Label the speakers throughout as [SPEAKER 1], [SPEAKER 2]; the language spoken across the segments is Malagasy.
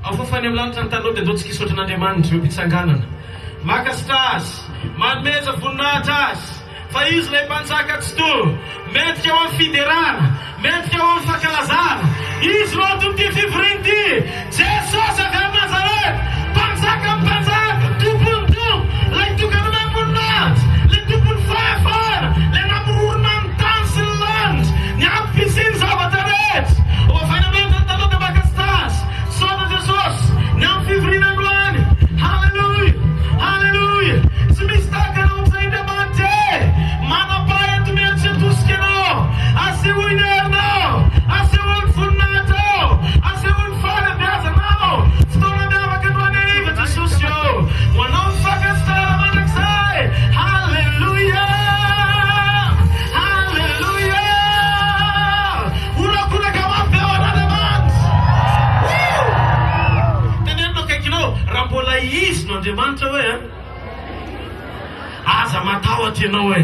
[SPEAKER 1] Afofa any amin'ny lanitra ny taninao dia ndao tsika hisaotra an'Andriamanitra eo am-pitsanganana. Mankasitra Azy, manomeza voninahitra Azy, fa Izy ilay Mpanjaka Tsitoha, mendrika ho amin'ny fiderana, mendrika ho amin'ny fankalazana. Izy no anton'ity fivoriana ity, Jesosy avy any Nazareta, Mpanjakan'ny mpanjaka, Tompon'ny tompo, ilay tokana omem-boninahitra, ilay Tompon'ny fahefana, ilay namorona ny tany sy ny lanitra, ny antom-pisian'ny zavatra rehetra. Ovaina mendrika ny tanao dia mankasitraha Azy. Misaotra Jesosy ny amin'ny fivoriana androany. Haleloia! Haleloia! Tsy misy tahaka anao amin'izay Andriamanitra e! Manapaha eto miantsiatosika ianao. Asehoy ny herinao. Asehoy ny voninahitrao. Asehoy ny fahalebiazanao. Fotoana miavaka androany hariva Jesosy ô. Ho anao ny fankasitrahana mandrakizay. Haleloia! Haleloia! Horakoraka mafy eo an'Andriamanitra. Woo! Teneno ny akaikinao, raha mbola Izy no Andriamanitra hoe an. Aza matahotra ianao e.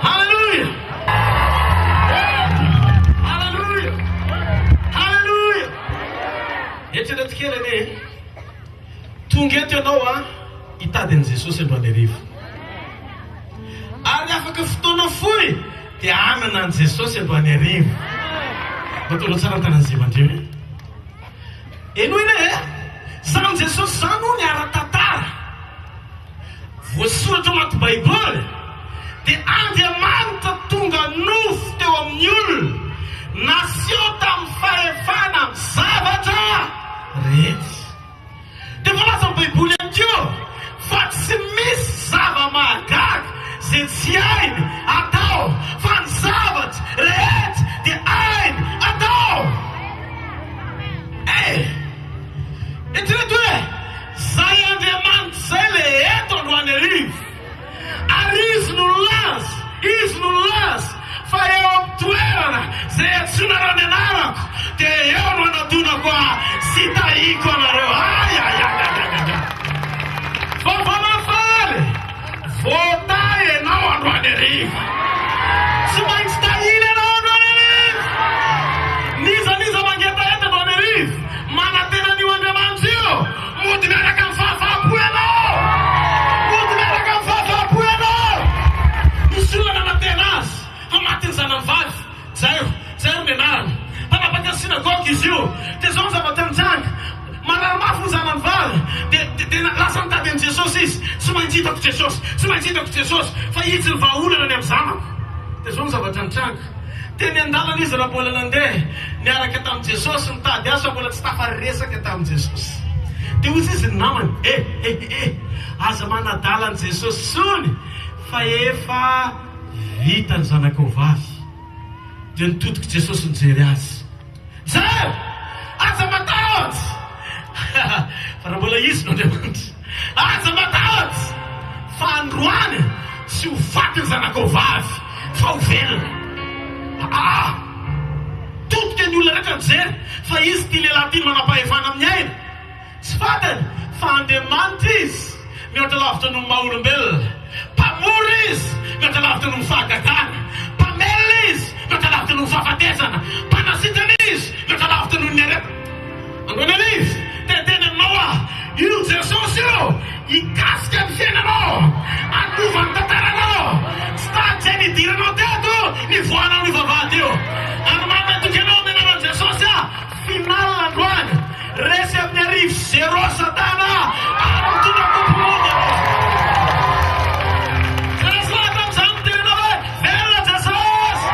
[SPEAKER 1] Haleloia! Haleloia! Haleloia! Eritrereto kely anie e. Tonga eto ianao an, hitady an'i Jesosy androany hariva. Ary afaka fotoana fohy dia hanana an'i Jesosy androany hariva. Mba tondro tsara ny tanan'izay mandre hoe. Henoy anie e! Zany Jesosy zany hono ara-tantara. Voasoratra ao anaty Baiboly dia Andriamanitra tonga nofo teo amin'ny olona, naseho tamin'ny fahefana amin'ny zavatra rehetra. Dia voalazan'ny Baiboly ihany koa fa tsy misy zava-mahagaga izay tsy hainy atao, fa ny zavatra rehetra dia hainy atao. Eh! Eritrereto hoe zay Andriamanitra zay le eto androany hariva. Ary Izy no nilaza, Izy no nilaza fa eo amin'ny toerana izay antsoinareo ny anarako dia eo no hanatonako ahy sy hitahiako anareo. Ay, ay, ay, ay, ay, ay. Vaovao mahafaly! Voatahy ianao androany hariva. Tsy maintsy tahiana ianao androany hariva. N'iza n'iza mangetaheta androany hariva, manantena an'io Andriamanitra io. Mody miaraka amin'ny fahafaham-po ianao. Mody miaraka amin'ny fahafaham-po ianao. Nisy olona nanantena azy fa maty ny zanany vavy. Jairo, Jairo ny anarany. Mpanapaka ny synagoga izy io. Dia izao ny zavatra nitranga. Marary mafy ny zanany vavy. Dia, dia, dia lasa nitady an'i Jesosy izy. Tsy maintsy hitako Jesosy. Tsy maintsy hitako Jesosy. Fa izy ny vahaolana ny amin'ny zanako. Dia izao ny zavatra nitranga. Teny an-dalana izy raha mbola nandeha niaraka tamin'i Jesosy nitady azy fa mbola tsy tafaresaka tamin'i Jesosy. Dia hoy izy ny namany, Eh, eh, eh, aza manadala an'i Jesosy intsony fa efa vita ny zanakao vavy. Dia nitodika Jesosy nijery azy. Jereo! Aza matahotra! Fa raha mbola Izy no Andriamanitra. Aza matahotra! Fa androany tsy ho faty ny zanakao vavy, fa ho velona. Aa! Todika ny olona rehetra nijery fa izy ity lehilahy ity no manam-pahefana amin'ny aina. Tsy fantany fa Andriamanitra Izy, mihoatra lavitra noho ny maha olombelona. Mpamorona Izy, mihoatra lavitra noho ny fahagagana. Mpamelona Izy, mihoatra lavitra noho ny fahafatesana. Mpanasitrana Izy, mihoatra lavitra noho ny aretina. Androanarivo, te hiteny aminao aho, io Jesosy io hikasika ny fiainanao, hanova ny tantaranao. Tsy tahaka izay nidiranao teto, nivoahanao an'io vavahady io. Ary manome toky anao amin'ny anaran'i Jesosy aho, Final androany, resy amin'ny 1000 zéro satana ary mitondra coupe monde ianao. Resy lahatra amin'izany ny tenanao hoe velona Jesosy!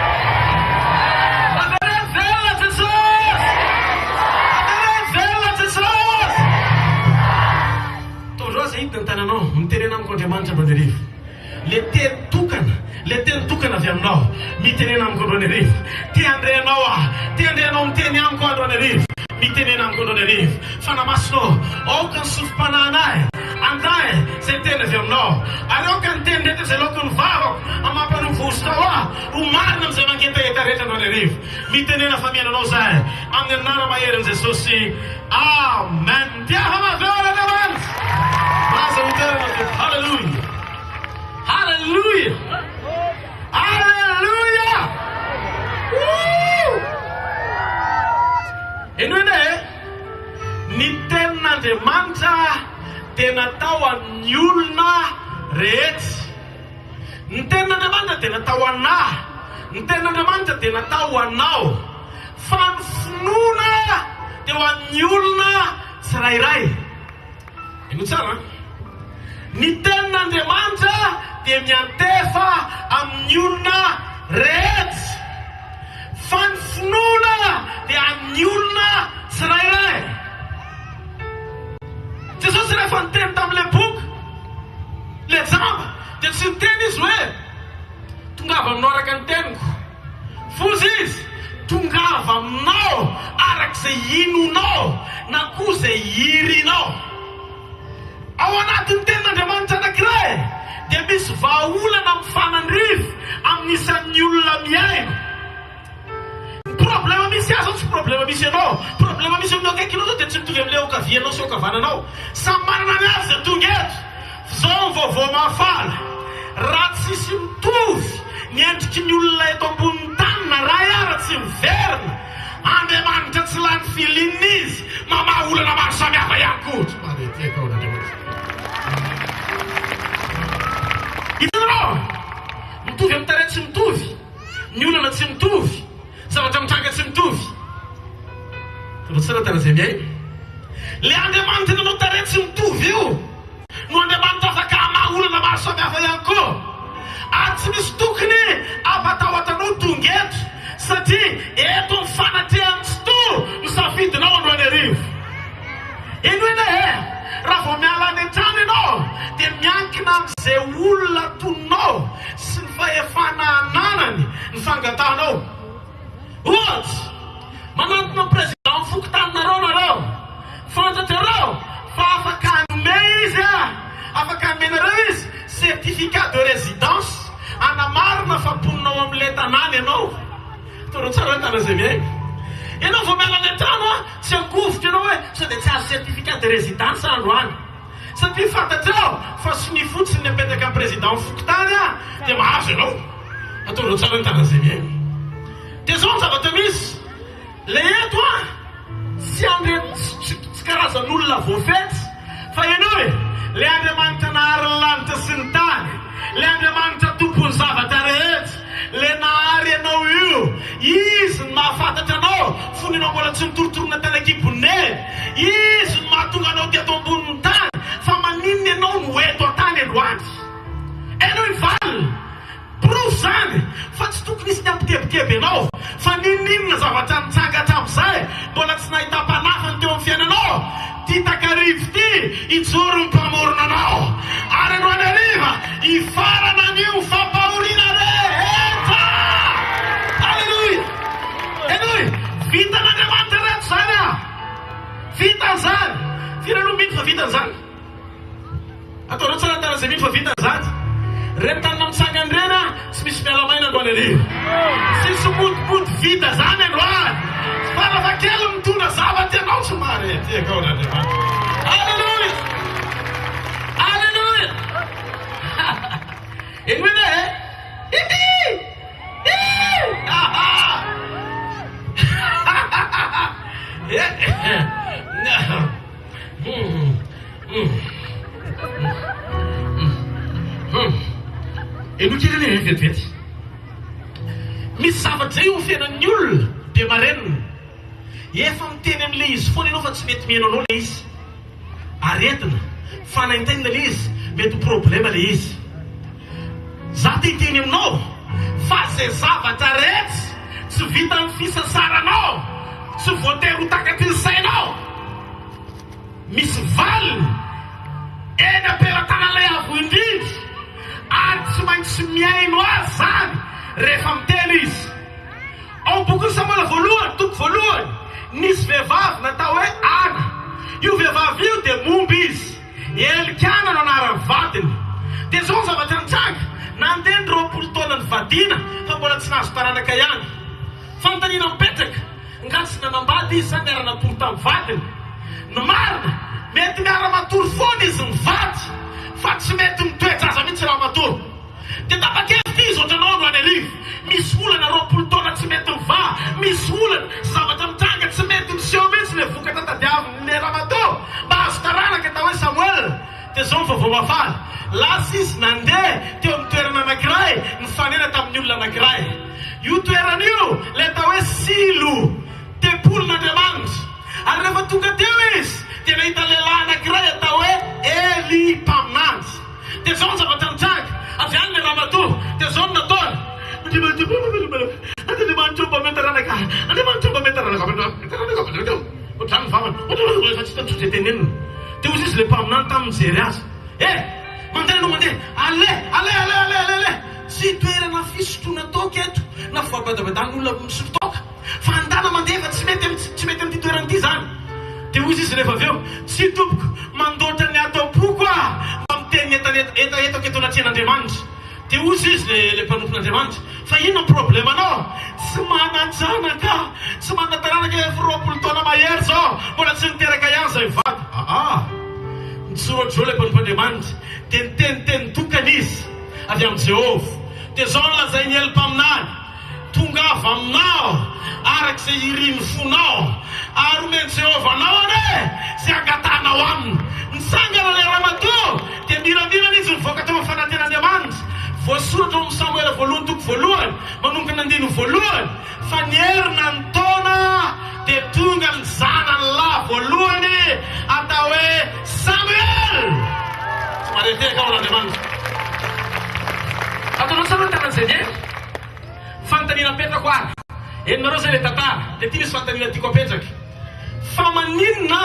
[SPEAKER 1] Avereno velona Jesosy! Avereno velona Jesosy! Tondro aza hidina ny tananao, mitenena amiko Andriamanitra androany hariva. Le teny tokana, le teny tokana avy aminao, mitenena amiko androany hariva. Te handre anao aho, te handre anao miteny amiko aho androany hariva. Mitenena amiko androany hariva. Fanahy Masina ô, aoka ny sofim-panahinay handray izay teny avy aminao. Ary aoka ny teny rehetra izay laokin'ny vavako amam-panompo vohosotrao ahy ho marina amin'izay mangetaheta rehetra androany hariva. Mitenena fa mihaino anao izahay, amin'ny anara-maherin'i Jesosy. Amen. Tiava mavela Andriamanitra. Aza ho toerana Tompo. Haleloia. Haleloia. Haleloia. Woo! Henoy anie e. Ny Tenin'Andriamanitra dia natao an'ny olona rehetra. Ny Tenin'Andriamanitra dia natao ho anà. Ny Tenin'Andriamanitra dia natao ho anao. Fa ny finoana dia ho an'ny olona tsirairay. Henoy tsara an! Ny Tenin'Andriamanitra dia miantefa amin'ny olona rehetra. Fa ny finoana dia an'ny olona tsirairay. Jesosy rehefa niteny tamin'ilay boka, ilay jamba, dia tsy niteny izy hoe, Tongava aminao araka ny teniko. Foza izy, Tongava aminao araka izay inoanao na koa izay irinao. Ao anatin'ny tenin'Andriamanitra anankiray dia misy vahaolana mifanandrify amin'ny isan'ny olona mihaino. Ny problème misy ahy zao tsy problème misy anao, problème misy amin'eo akaikinao zao dia tsy mitovy amin'ilay eo ankavianao sy eo ankavananao. Samy manana ny azy izay tonga eto. F'izao ny vaovao mahafaly, raha tsisy mitovy ny endriky ny olona eto ambonin'ny tany na ray ara tsy miverina, Andriamanitra tsy lany feeling izy, mamaha olana maro samihafa ihany koa. Tsy mahare ty atao an'Andriamanitra. Hitanareo? Mitovy amin'ny tarehy tsy mitovy. Ny olana tsy mitovy, zavatra mitranga tsy mitovy. Tondro tsara tana izay mihaino. Le Andriamanitra nanao tarehy tsy mitovy io no Andriamanitra afaka hamaha olana maro samihafa ihany koa. Ary tsy misy tokony hampatahotra anao tonga eto satria eto amin'ny fanatrehan'ny Tsitoha ny safidinao androany hariva. Henoy anie e! Raha vao miala any an-trano ianao dia miankina amin'izay olona tononao sy ny fahefana ananany ny fangatahanao. Ohatra, manantona ny président fokontaninareo nareo, fantatrareo fa afaka hanome izy a, afaka hanome anareo izy certificat de résidence hanamarina fa mponina ao amin'ilay tanàna ianao. Hitanao tsara hoe tana izay miaina. Ianao vao miala any an-trano a, tsy angovitra ianao hoe sao dia tsy azo certificat de résidence aho androany. Satria fantatrao fa sonia fotsiny ny apetaka amin'ny président fokontany a, dia mahazo ianao. Ataonao tsara ny tana izay miaina. Dia izao ny zavatra misy, ilay eto a, tsy andre, tsy karazan'olona voafetra, fa ianao e, ilay Andriamanitra nahary ny lanitra sy ny tany, ilay Andriamanitra tompon'ny zavatra rehetra, ilay nahary anao io, Izy no mahafantatra anao fony ianao mbola tsy nitorotorona tany an-kibon'i Neny, Izy no mahatonga anao teto ambonin'ny tany, fa maninona ianao no eto an-tany androany? Henoy valiny. Porofo izany fa tsy tokony hisy ny hampitebiteby anao fa n'inon'inona zavatra nitranga hatramin'izay mbola tsy nahitam-panafany teo amin'ny fiainanao. Ity takariva ity hijoro ny Mpamorona anao ary androany hariva hifarana an'io fampahoriana rehetra. Aleloia! Henoy, vitan'Andriamanitra reto izany ah! Vitany izany! Firy aloha mino fa vitany izany? Ataonao tsara tara izay mino fa vita izany. Ireny tanana mitsangana ireny an, tsy misy miala maina androany hariva. Tsisy modimody vita izany androany. Farafahakeliny mitondra zavatra ianao tsy mahare aty akaon'Andriamanitra. Alléluia! Alléluia! Henoy anie e! Hihi! Hihi! Aha! Henoy kely anie e, vetivety. Misy zavatra izay eo amin'ny fiainan'ny olona be marenina. Efa miteny an'ilay izy foana ianao fa tsy mety mihaino anao ilay izy. Aretina, fanaintainana ilay izy, mety ho problema ilay izy. Za te hiteny aminao fa izay zavatra rehetra tsy vitan'ny fisasaranao, tsy voatery ho takatry ny sainao. Misy valiny eny am-pelatanan'ilay Avo Indrindra, ary tsy maintsy mihaino azy izany rehefa miteny izy. Ao amin'ny bokin'i Samoela voalohany, toko voalohany, nisy vehivavy natao hoe Ana. Io vehivavy io dia momba izy. Elkana no anaran'ny vadiny. Dia izao ny zavatra nitranga, nandeha ny 20 taona nivadiana fa mbola tsy nahazo taranaka ihany. Fanontaniana mipetraka, Nga tsy nanambady izy sa niara-natory tamin'ny vadiny? Ny marina, mety miara-matory foana izy mivady fa tsy mety mitoe-jaza mihitsy ramatoa. Dia tapa-kevitra izy ohatranao androany hariva, misy olana 20 taona tsy mety mivaha, misy olana, zavatra mitranga tsy mety miseho mihitsy ilay vokatra tadiavin'ilay ramatoa mba azo. izao ny vaovao mahafaly, Lasa izy nandeha teo amin'ny toerana anankiray nifanena tamin'ny olona anankiray. Io toerana io ilay atao hoe Silo, tempolin'Andriamanitra. Ary rehefa tonga teo izy, dia nahita lehilahy anankiray atao hoe Ely mpaminany. Dia izao ny zavatra nitranga, avy any ilay ramatoa, dia izao no nataony, Andriamanitra ô, mba omeo taranaka ahy, Andriamanitra ô, mba omeo taranaka, taranaka, ohatr'izany ny vavany, efa tsy hitany intsony izay tenenina. Dia hoy izy ilay mpaminany taminy nijery azy, Eh! Mandeha ianao mandeha, allez, allez, allez, allez, allez, allez! Tsy toerana fisotroana toaka eto, na fivabadabadan'olona misotro toaka. Fa andana mandeha fa tsy mety tsy mety amin'ity toerana ity izany. Dia hoy izy rehefa avy eo, Tsia tompoko, mandoatra ny ato am-poko aho mba miteny ny hetahetako eto anatrehan'Andriamanitra. Dia hoy izy ilay mpanompon'Andriamanitra, Fa inona ny problemanao? Tsy manan-janaka aho, tsy manana taranaka efa 20 taona mahery izao, mbola tsy niteraka ihany izahay mivady. Aa! Nijoro ohatr'izao ilay mpanompon'Andriamanitra, dia niteniteny tokana izy avy amin'i Jehovah. Dia izao no lazain'i Ely mpaminany, Tongava aminao araka izay irin'ny fonao, ary homen'i Jehovah anao anie izay angatahanao aminy. Nitsangana ilay ramatoa, dia miramirana izy nivoaka teo amin'ny fanantenan'Andriamanitra. Voasoratra ao amin'ny Samoela voalohany toko voalohany, manomboka ny andininy voalohany, fa nierina ny taona dia tonga ny zanany lahy voalohany atao hoe Samoela. Somary nitehaka aho an'Andriamanitra. Ataonao tsara ny tanan'i Zedena. Fanontaniana apetrako ary. Henonareo zay le tantara. De ty misy fanontaniana tiako apetraky. Fa maninona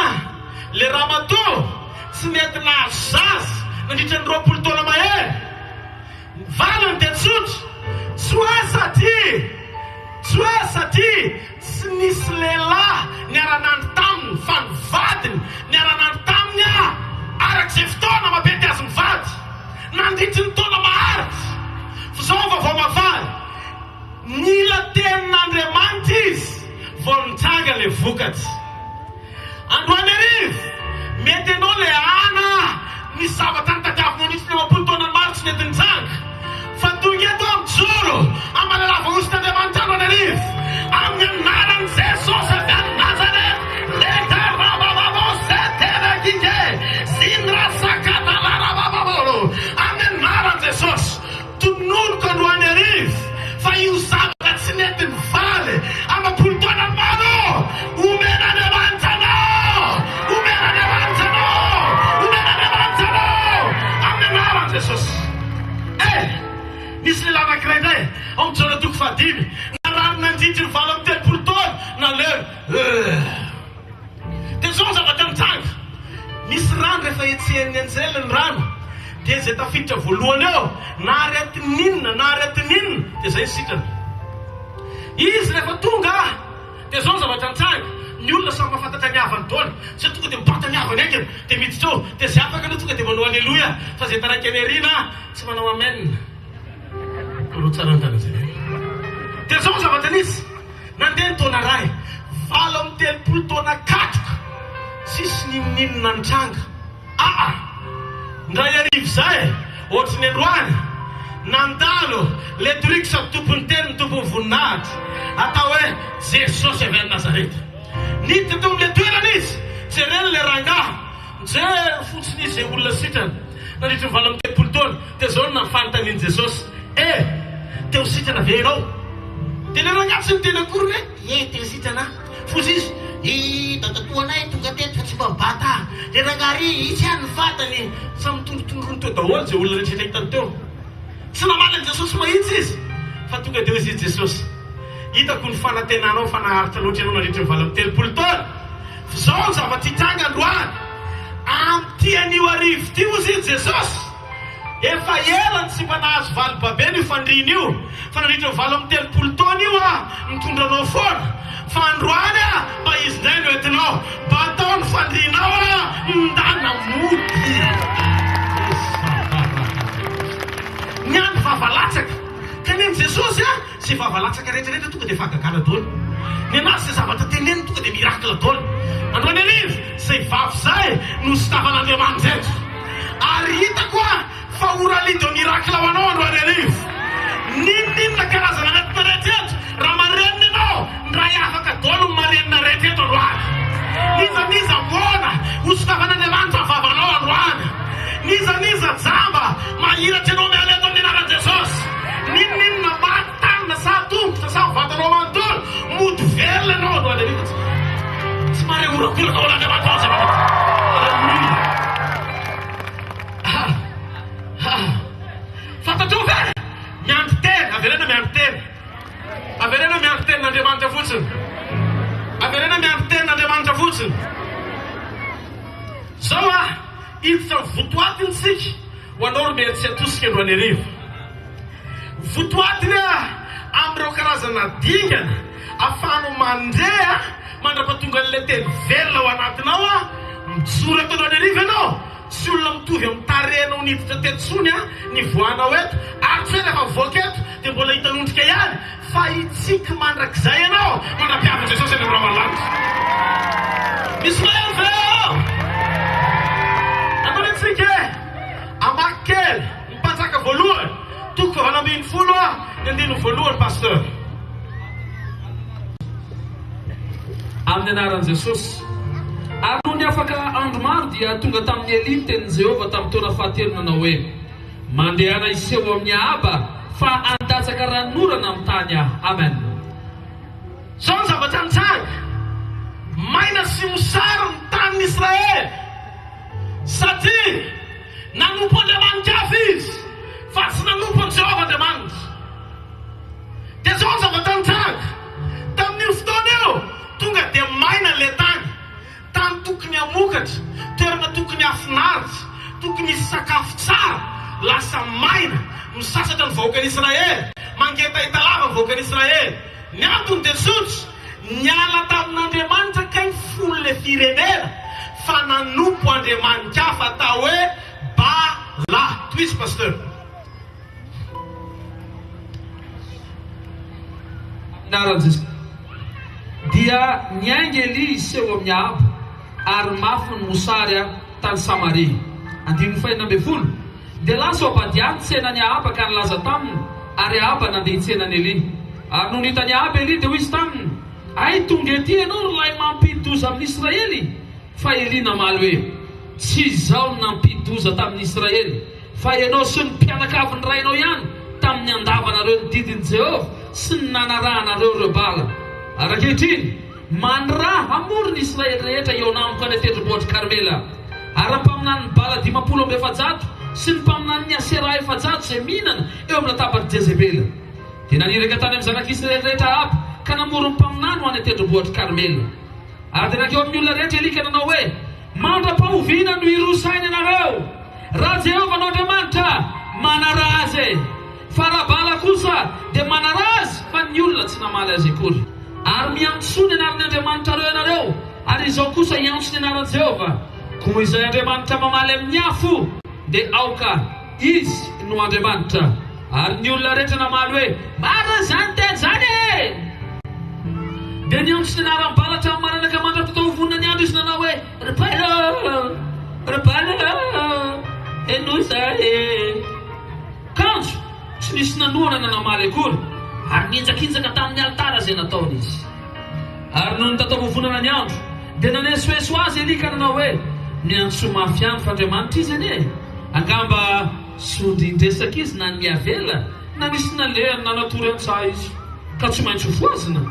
[SPEAKER 1] le ramatoa tsy nety nahazo zaza nandritra ny 20 taona mahery? Ny valiny dia tsotra, tsy hoe satria, tsy hoe satria tsy nisy lehilahy niara-nandry taminy fa ny vadiny niara-nandry taminy araka izay fotoana mampety azy mivady. Nandritry ny taona maharitra, f'izao ny vaovao mahafaly, nila tenin'Andriamanitra izy vao nitranga ilay vokatra. Androany hariva, mety ianao ilay ana nisy zavatra notadiavinao nandritry ny 50 taonany maro tsy nety nitranga. Fa tonga eto aho mijoro amalala voahosotr'Andriamanitra androany hariva, amin'ny anaran'i Jesosy avy any Nazareth, Amin'ny anaran'i Jesosy, tononiko androany hariva fa io zavatra tsy nety nivaly amam-polo taona maro, omen'Andriamanitra anao, omen'Andriamanitra anao, omen'Andriamanitra anao, amin'ny anaran'i Jesosy. Eh! Nisy lehilahy anankiray indray, ao amin'ny Jaona toko fahadimy, narary nandritry ny 38 taona, nalemy. Eh! Dia izao ny zavatra nitranga, nisy rano rehefa hetsehin'ny anjely ny rano, dia izay tafiditra voalohany eo, na aretin'inona na aretin'inona, dia izay ny sitrana. Izy rehefa tonga, dia izao ny zavatra nitranga, ny olona samy mahafantatra ny havany daholo, izay tonga dia mibata ny havany haingana, dia miditra eo, dia izay afaka aloha tonga dia manao aleloia, fa izay taraiky any aoriana tsy manao amen. Manao tsara ny tanana izay. Dia izao ny zavatra nisy. Nandeha ny taona iray, 38 taona katroka, tsisy n'inon'inona nitranga. Aa! Indray hariva izay, ohatry ny androany, nandalo le truc sady tompon'ny teny no tompon'ny voninahitra, atao hoe Jesosy avy any Nazareta. Niditra teo amin'ilay toerana izy, jereny ilay rangahy, nijery fotsiny izy izay olona sitrana nandritry ny 38 taona, dia izao no nanontanian'i Jesosy, Eh! Te ho sitrana ve ianao? Dia ilay rangahy tsy niteny akory hoe, Ie, te ho sitrana aho. Foza izy, I dadatoanay tonga teto fa tsy mba mibata ahy. Ilay rangahy ry, itsy ihany ny vatany. Samy nitondrotondrony teo daholo izay olona rehetra hitany teo. Tsy namaly an'i Jesosy mahitsy izy, fa tonga dia hoy izy, Jesosy, hitako ny fanantenanao fa naharitra loatra ianao nandritry ny 38 taona. F'izao ny zavatra hitranga androany, amin'ity anio hariva ity, hoy izy, Jesosy, Efa ela no tsy mba nahazo valibabena io fandriana io, fa nandritra ny 38 taona io aho nitondra anao foana, fa androany aho mba izy indray no entinao, mba atao ny fandrianao aho ndana mody. Ny ahy ny vava latsaka, ka nen'i Jesosy a, izay vava latsaka rehetra rehetra tonga dia fahagagana daholo, ny anazy izay zavatra teneniny tonga dia miracle daholo. Androany hariva, izay vava izay no sitavan'Andriamanitra eto. Ary hitako a fa ho rallye de miracle ho anao androany hariva. N'inon'inona karazana aretina rehetra eto, raha marenina ianao, ndray afaka daholo ny marenina rehetra eto androany. N'iza n'iza moana, ho sokafan'Andriamanitra ny vavanao androany. N'iza n'iza jamba, mahiratra ianao miala eto amin'ny anaran'i Jesosy. N'inon'inona maty tanana sa tongotra sa vatanao manontolo, mody velona ianao androany hariva. Tsy mahare horakoraka ao an'Andriamanitra ao zavatra. Alléluia. Ah, ah. Fantatrao ve? Miandry tena, averena miandry tena. Avereno miandry tenin'Andriamanitra fotsiny. Avereno miandry tenin'Andriamanitra fotsiny. Zao ah, hiditra amin'ny votoatiny tsika ho anao ry Mary tsy atosika androany hariva. Votoatiny ah, amin'ireo karazana dingana afahanao mandre ah, mandra-pahatonga an'ilay teny velona ao anatinao ah, mijoro eto androany hariva ianao. Tsy olona mitovy amin'ny tarehinao niditra teto tsony an ny voanao eto ary tsy hoe rehefa mivoaka eto dia mbola hitanondrika ihany fa hitsiky mandrakizay ianao mandra-piavin'i Jesosy any amin'ny rahona lanitra. Misy mahery ve eo? Andao isika e! Hamaky kely ny Mpanjaka voalohany toko fahavalo 18 a ny andininy voalohany Pasteur.
[SPEAKER 2] Amin'ny anaran'i Jesosy. Ary nony afaka andro maro dia tonga tamin'i Elia ny tenin'i Jehovah tamin'ny taona fahatelo nanao hoe, Mandehana hiseho amin'i Ahaba, fa handatsaka ranonorana amin'ny tany aho. Amen.
[SPEAKER 1] Izao ny zavatra nitranga, Maina sy mosary ny tanin'i Israely, satria nanompo andriamani-kafa izy, fa tsy nanompo an'i Jehovah Andriamanitra. Dia izao ny zavatra nitranga, tamin'io fotoana io, tonga dia maina ilay tany. Tany tokony hamokatra, toerana tokony hahafinaritra, tokony hisy sakafo tsara, lasa maina. Misasatra ny vahoakan'Israely, mangetaheta lava ny vahoakan'Israely. Ny antony dia tsotra, niala tamin'Andriamanitra kay ny fon'ilay firenena, fa nanompo andriamani-kafa atao hoe Bala. Tohizo Pasteur.
[SPEAKER 2] Anaran'i Jesosy. Dia niainga Elia hiseho amin'i Ahaba, ary mafy ny mosary tany Samaria. Andininy fahenina 16. Dia lasa Obadia nitsena an'i Ahaba ka nilaza taminy, ary Ahaba nandeha hitsena an'i Elia. Ary nony hitan'i Ahaba Elia, dia hoy izy taminy, Hay tonga ety ianao, ry lahy mampidi-doza amin'i Israely! Fa Elia namaly hoe, Tsy izaho no nampidi-doza tamin'i Israely, fa ianao sy ny mpianakavin'ny rainao ihany, tamin'ny nandavanareo ny didin'i Jehovah sy ny nanarahanareo ireo Bala. Ary ankehitriny, mandrà hamory ny Israely rehetra hihaona amiko any an-tendrombohitr'i Karmela. Ary ny mpaminanin'i Bala 450 sy ny mpaminanin'i Aseraha 400 izay mihinana eo amin'ny latabatr'i Jezebela. Dia naniraka tany amin'ny zanak'Israely rehetra Ahaba, ka namory ny mpaminany ho any an-tendrombohitr'i Karmela. Ary dia nankeo amin'ny olona rehetra Elia ka nanao hoe, Mandra-pahoviana no hiroa saina ianareo? Raha Jehovah no Andriamanitra, manaraha Azy e! Fa raha Bala kosa, dia manaraha azy! Fa ny olona tsy namaly azy akory. Ary miantsoa ny anaran'ny andriamanitrareo ianareo, ary izaho kosa hiantso ny anaran'i Jehovah. Koa izay Andriamanitra mamaly amin'ny afo, dia aoka Izy no Andriamanitra. Ary ny olona rehetra namaly hoe, Marina izany teny izany e! Dia niantso ny anaran'i Bala hatramin'ny maraina ka mandra-pitao ho vonona ny andro izy nanao hoe, Ry Bala ô! Ry Bala ô! Henoy izahay e! Kanjo tsy nisy nanohana na namaly akory, ary nihinjakinjaka tamin'ny alitara izay nataony izy. Ary nony tataovovonana ny andro, dia nanesoeso azy Elia ka nanao hoe, Miantsoa mafy ihany fa Andriamanitra izy anie e! Angamba sondrian-dresaka izy na niavela na nisy nalehany na natory an-tsaha izy, ka tsy maintsy hofohazina.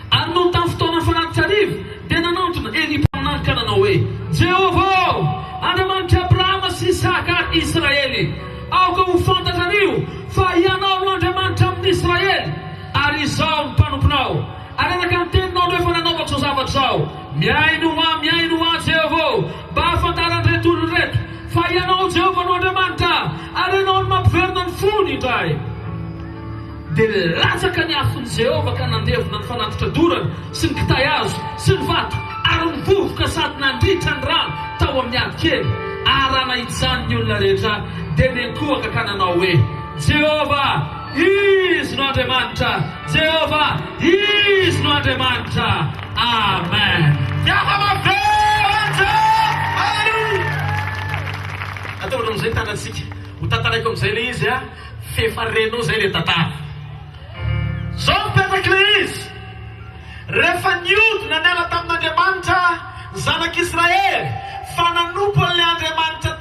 [SPEAKER 2] Ary nony tamin'ny fotoanan'ny fanatitra hariva, dia nanantona Elia mpaminany ka nanao hoe, Jehovah ô, Andriamanitr'i Abrahama sy Isaka ary Israely, aoka ho fantatrareo fa Ianao no Andriamanitra amin'ny Israely, ary izaho no mpanomponao, ary araka ny teninao no efa nanaovako izao zavatra izao. Mihainoa ahy, mihainoa ahy, Jehovah ô, mba hahafantaran'ireto olona ireto fa Ianao, Jehovah, no Andriamanitra, ary Ianao no mampiverina ny fony indray. Dia latsaka ny afon'i Jehovah ka nandevona ny fanatitra dorana sy ny kitay hazo sy ny vato ary ny vovoka sady nandritra ny rano tao amin'ny ady kely. Ary raha nahita izany ny olona rehetra, dia niankohoka ka nanao hoe, Jehovah! Izy no Andriamanitra! Jehovah! Izy no Andriamanitra! Amen!
[SPEAKER 1] Zava-mavenja! Aleloia! Ataovy amin'izay ny tanantsika. Ho tantaraiko amin'izay ilay izy a, f'efa renao izay ilay tantara. Izao no petrak'ilay izy, Rehefa niodina niala tamin'Andriamanitra ny zanak'Israely fa nanompo an'ilay Andriamanitra.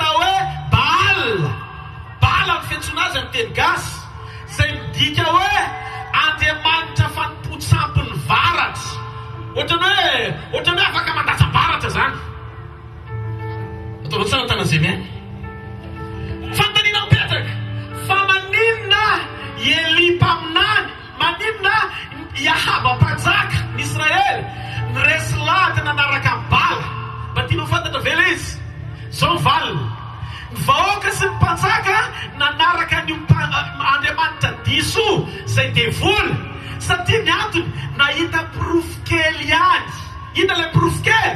[SPEAKER 1] fiantsoana azy amin'ny teny gasy, izay midika hoe Andriamanitra fanompoan-tsampin'ny varatra. Ohatran'ny hoe, ohatran'ny hoe afaka mandatsa-baratra izany. Ataonao tsara ny tanan'izay mihaino. Fanontaniana mipetraka, fa maninona i Elia mpaminany, maninona i Ahaba mpanjaka ny Israely niresy lahatra nanaraka an'i Bala? Mba tianao ho fantatra ve ilay izy? Izao ny valiny, Ny vahoaka sy ny mpanjaka nanaraka an'io andriamanitra diso io, izay devoly, satria ny antony, nahita porofo kely ihany. Inona ilay porofo kely?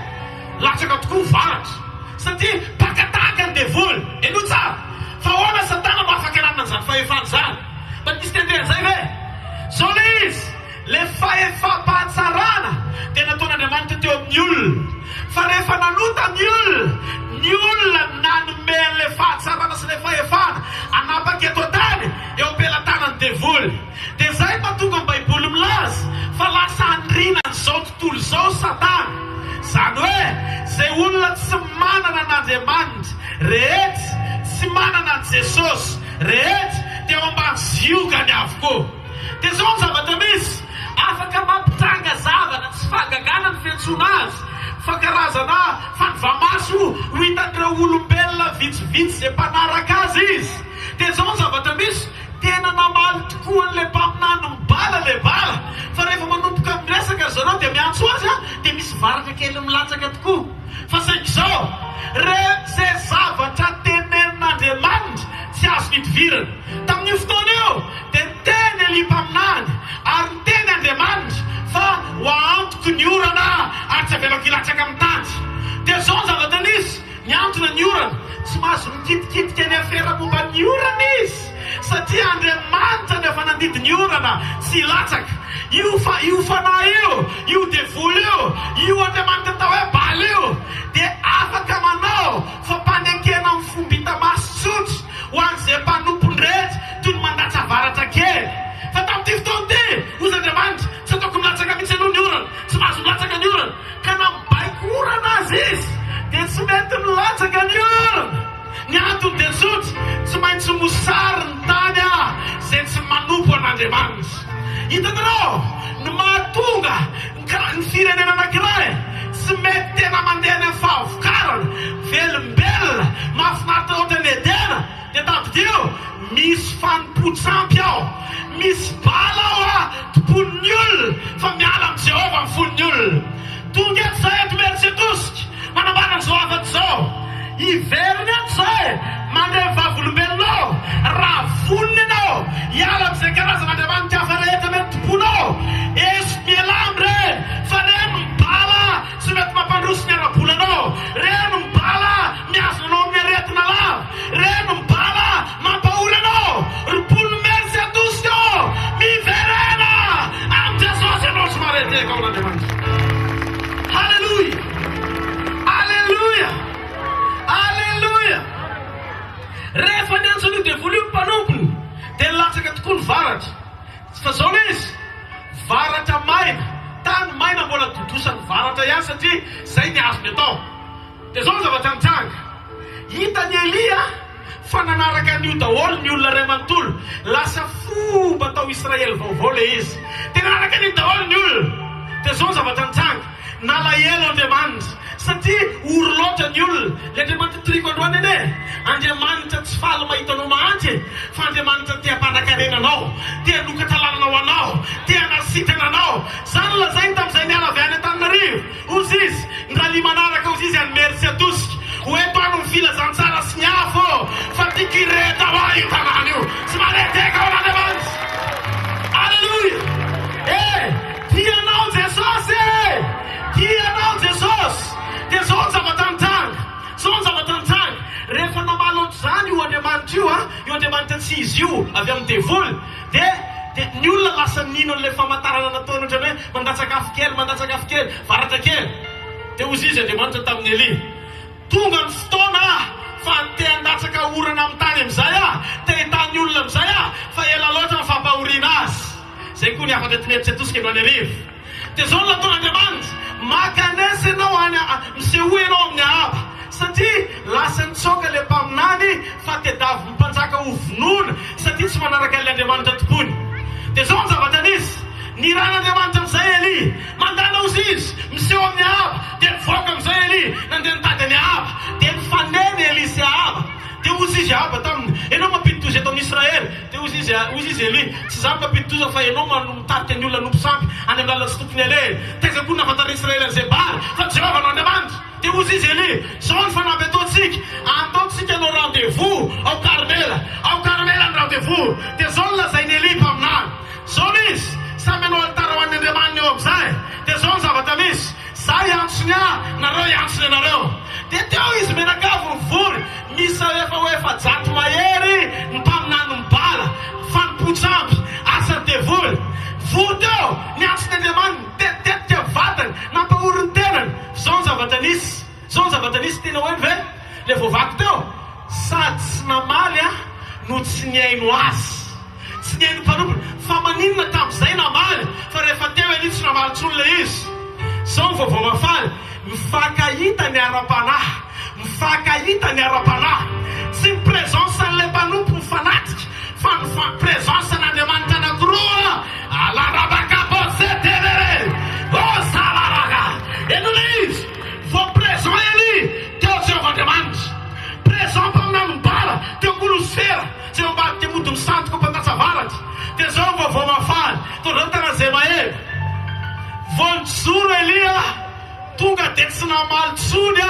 [SPEAKER 1] Latsaka tokoa ny varatra satria mpaka tahaka ny devoly. Henoy tsara fa ahoana satana no afaka nanana an'izany fahefana izany? Mba nisy nitendry an'izay ve? Izao ilay izy, ilay fahefam-pahatsarana dia nataon'Andriamanitra teo amin'ny olona. Fa rehefa nanota ny olona, ny olona nanome an'ilay fahatsarana sy ilay fahefana hanapaka eto an-tany eo am-pelatanan'ny devoly. Dia izay no mahatonga ny Baiboly milaza fa lasa andriana an'izao tontolo izao Satana. Izany hoe izay olona tsy manana an'Andriamanitra rehetra, tsy manana an'i Jesosy rehetra dia ao ambany ziogany avokoa. Dia izao ny zavatra misy, afaka mampitranga zavatra tsy fahagagana ny fiantsoana azy fa karazana fanova-maso ho hitan'ireo olombelona vitsivitsy izay mpanaraka azy izy. Dia izao ny zavatra misy, Tena namaly tokoa an'ilay mpaminany mibala ilay bala fa rehefa manomboka miresaka ry zareo dia miantso azy an, dia misy varatra kely milatsaka tokoa. Fa saingy izao, re izay zavatra tenenin'Andriamanitra tsy azony idivirana. Tamin'io fotoana io dia niteny Elia mpaminany ary niteny Andriamanitra fa ho ahantoko ny orana ary tsy avelako hilatsaka amin'ny tany. Dia izao ny zavatra nisy, Mihantona ny orana. Tsy mahazo mikitikitika ny afera momba ny orana izy, satria Andriamanitra no efa nandidy ny orana tsy hilatsaka. Io fa, io fanahy io, io devoly io, io andriamanitra atao hoe Bala io, dia afaka manao fampanekena amin'ny fomba hita maso tsotra ho an'izay mpanompony rehetra, toy ny mandatsa-varatra kely. Fa tamin'ity fotoana ity, hozy Andriamanitra, tsy ataoko milatsaka mihitsy aloha ny orana. Tsy mahazo milatsaka ny orana. Ka na mibaiko orana aza izy dia tsy mety milatsaka ny orana. Ny antony dia tsotra, tsy maintsy mosary ny tany izay tsy manompo an'Andriamanitra. Hitanareo, ny mahatonga ny firenena anankiray tsy mety tena mandeha any amin'ny fahavokarana, velombelona, mahafinaritra ohatran'ny Edena, Dia tadidio, misy fanompoan-tsampy ao, misy bala ao a, tompoin'ny olona, fa miala amin'i Jehovah ny fon'ny olona. Tonga eto izahay eto Imerintsiatosika, manambara an'izao hafatra izao. Hiverina eto izahay, mandre ny vavolombelonao, raha vonona ianao hiala amin'izay karazana andriamanitra hafa rehetra mety tompoinao. Eso, mialà amin'ireny, fa ireny ny bala tsy mety mampandroso ny ara-bolanao, ireny ny bala mihazona anao amin'ny aretina lava. Reny mibala mampahory anao ry mponin'i Imerintsiatosika ô! Miverena amin'i Jesosy ianao sy mareteka ao an'Andriamanitra. Haleloia! Aleloia! Aleloia! Rehefa niantso an'io devoly io ny mpanompony dia nilatsaka tokoa ny varatra. Fa zao le izy, varatra maina, tany maina mbola dodosan'ny varatra ihany satria zay ny azony atao. Dia izao ny zavatra nitranga, Hitan'i Elia fa nanaraka an'io daholo ny olona iray manontolo. Lasa fomba tao Israely vaovao ilay izy. Dia nanaraka an'iny daholo ny olona. Dia izao ny zavatra nitranga, Nalahelo Andriamanitra, satria ory loatra ny olona. Ilay Andriamanitra toriko androany anie, Andriamanitra tsy faly mahita anao mahantra e, fa Andriamanitra te hampanan-karena anao, te hanokatra lalana ho anao, te hanasitrana anao. Izany no lazainy tamin'izay niala avy any Antananarivo. Hozy izy, ny rallye manaraka hozy izy any Imerintsiatosika. Ho eto any ny filazantsara sy ny afo ô! Fa tiako hirehitra ho ahy io tanàna io. Tsy maleteka ao an'Andriamanitra. Aleloia! E! Tia anao Jesosy e! Tia anao Jesosy! Dia izao ny zavatra nitranga. Izao ny zavatra nitranga. Rehefa namaly ohatr'izany io Andriamanitra io, io Andriamanitra tsy izy io, avy amin'ny devoly, Dia dia ny olona lasa nino an'ilay famantarana nataony ohatran'ny hoe mandatsaka afo kely, mandatsaka afo kely, varatra kely. Dia hozy izy Andriamanitra tamin'i Elia, Tonga ny fotoana fa te handatsaka orana amin'ny tany amin'izay aho, te hitaha ny olona amin'izay aho, fa ela loatra ny fampahoriana azy. Izay koa ny hafatra eto Imerintsiatosika androany hariva. Dia izao no nataon'Andriamanitra, Mankanesa ianao any, misehoa ianao amin'i Ahaba. Satria lasa nitsoaka ilay mpaminany fa tediavin'ny mpanjaka ho vonoina satria tsy manaraka an'ilay Andriamanitra tompoiny. Dia izao ny zavatra nisy, Nirahin'Andriamanitra amin'izay Elia. Mandana hozy izy, miseho amin'i Ahaba. Dia nivoaka amin'izay Elia, nandeha nitady an'i Ahaba. Dia nifanena Elia sy Ahaba. Dia hozy izy Ahaba taminy, Ianao mampidi-doza eto amin'i Israely. Dia hozy izy, hozy izy Elia, Tsy izaho no mampidi-doza fa ianao no mitarika ny olona hanompo sampy any amin'ny lalana tsy tokony aleha. Taiza koa no nahafantaran'i Israely an'izay Bala, fa Jehovah no Andriamanitra. Dia hozy izy Elia, Izao ny fanamby ataontsika, Ataontsika hanao rendez-vous ao Karmela. Ao Karmela ny rendez-vous. Dia izao no lazain'i Elia mpaminany, Izao no izy, samy hanao alitara ho an'ny andriamaniny eo amin'izay. Dia izao ny zavatra misy, Izaho hiantso ny ahy, nareo hiantso ny anareo. Dia teo izy mianakavy nivory, miisa efa ho 400 mahery ny mpaminanin'i Bala, fanompoan-tsampy, asan'ny devoly. Vory teo, niantso ny andriamaniny, nitetitetika ny vatany, nampahory ny tenany. F'izao ny zavatra nisy, izao ny zavatra nisy, tianao heno ve? Ilay voavaky teo, sady tsy namaly aho no tsy nihaino azy. Tsy nihaino mpanompony. Fa maninona tamin'izay namaly fa rehefa teo Elia tsy namaly intsony ilay izy? Izao ny vaovao mahafaly, mifankahita ny ara-panahy. Mifankahita ny ara-panahy. Tsy ny présence an'ilay mpanompo mifanatrika fa ny présence an'Andriamanitra anankiroa. Alarabakaboseterere. Osalaraka. Henoy ilay izy. Vao présent Elia, teo Jehovah Andriamanitra. Présent mpaminany Bala, teo koa Losifera. Tsy eo ambadika mody misandoka mpandatsa varatra. Dia izao ny vaovao mahafaly, tondrao ny tanan'izay mahery. Vao nijoro Elia, tonga dia tsy namaly intsony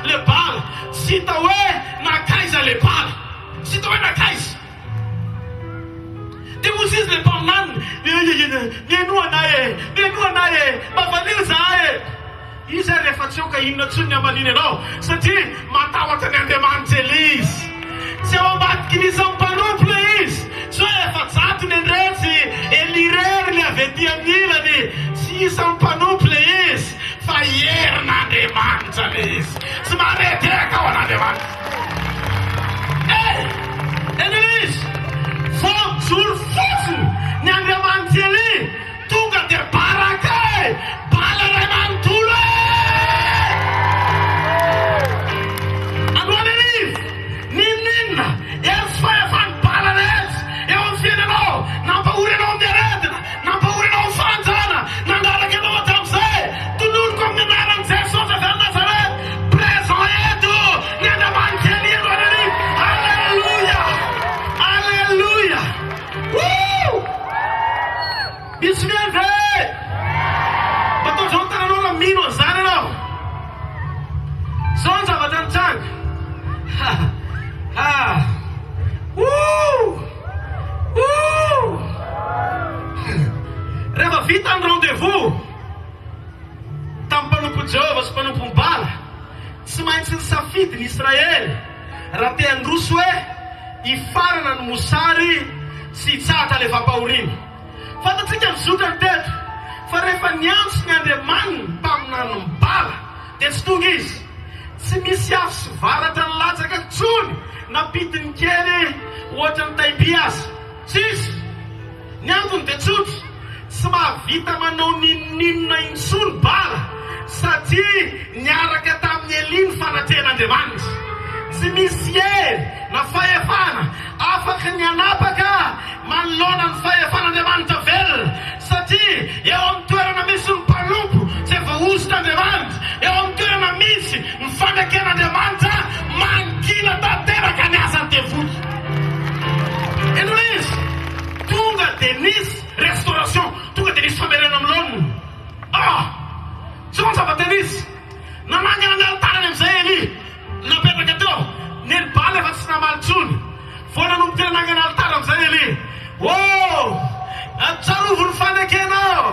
[SPEAKER 1] ilay bala. Tsy hita hoe nankaiza ilay bala. Tsy hita hoe nankaiza. Dia hoy izy ilay mpaminaniny, Mihainoa anay e! Mihainoa anay e! Mba valio izahay e! Izy ary rehefa tsy eo ka inona intsony ny hamaliany anao satria matahotra ny Andriamanitra Elia izy. Tsy ao ambadiky ny isan'ny mpanompo ilay izy. Tsy hoe 400 ny an-dretsy, Elia irery ny avy aty amin'ny ilany. Tsy isan'ny mpanompo ilay izy fa herin'Andriamanitra ilay izy. Tsy maredreka ao an'Andriamanitra. Hey! Elia izy. Vao mijoro fotsiny ny Andriamanitr'i Elia. Tonga dia baraka e! Bala iray manontolo e! Androany hariva, n'inon'inona hery sy fahefan'ny bala rehetra eo amin'ny fiainanao, nampahory anao amin'ny aretina, nampahory anao amin'ny fahantrana, nandraraka anao hatramin'izay, tononiko amin'ny anaran'i Jesosy avy any Nazareth, présent eto ny Andriamanitra Elia androany hariva. Alléluia! Alléluia! Woo! Misy mihaino ve? Mba ataovy ny tananao raha mino an'izany ianao. Izao ny zavatra nitranga. Ha! Ha! Woo! Woo! Rehefa vita ny rendez-vous tamin'ny mpanompon'i Jehovah sy mpanompon'i Bala, tsy maintsy nisafidy ny Israely raha te handroso hoe hifarana ny mosary sy hitsahatra ilay fampahoriana. Fantatsika ny zotrany teto fa rehefa niantso ny Andriamaniny mpaminanin'i Bala dia tsy tonga izy. Tsy misy afo sy varatra nilatsaka intsony na pitiny kely ohatra ny taim-by aza. Tsisy. Ny antony dia tsotra, tsy mahavita manao n'inon'inona intsony Bala satria niaraka tamin'i Elia ny fanatrehan'Andriamanitra. Tsy misy hery na fahefana afaka ny hanapaka manoloana ny fahefan'Andriamanitra velona satria eo amin'ny toerana misy ny mpanompo izay voahosotr'Andriamanitra, eo amin'ny toerana misy ny faneken'Andriamanitra mangina tanteraka ny asan'ny devoly. Henoy izy, tonga dia nisy restauration, tonga dia nisy famerenana amin'ny laoniny. Ah! Izao ny zavatra nisy, nanangana ny alitarany amin'izay Elia, napetraka teo, neny Bala efa tsy namaly intsony. Vao nanomboka nanangana alitara amin'izay Elia. Oh! Tsarovy ny fanekenao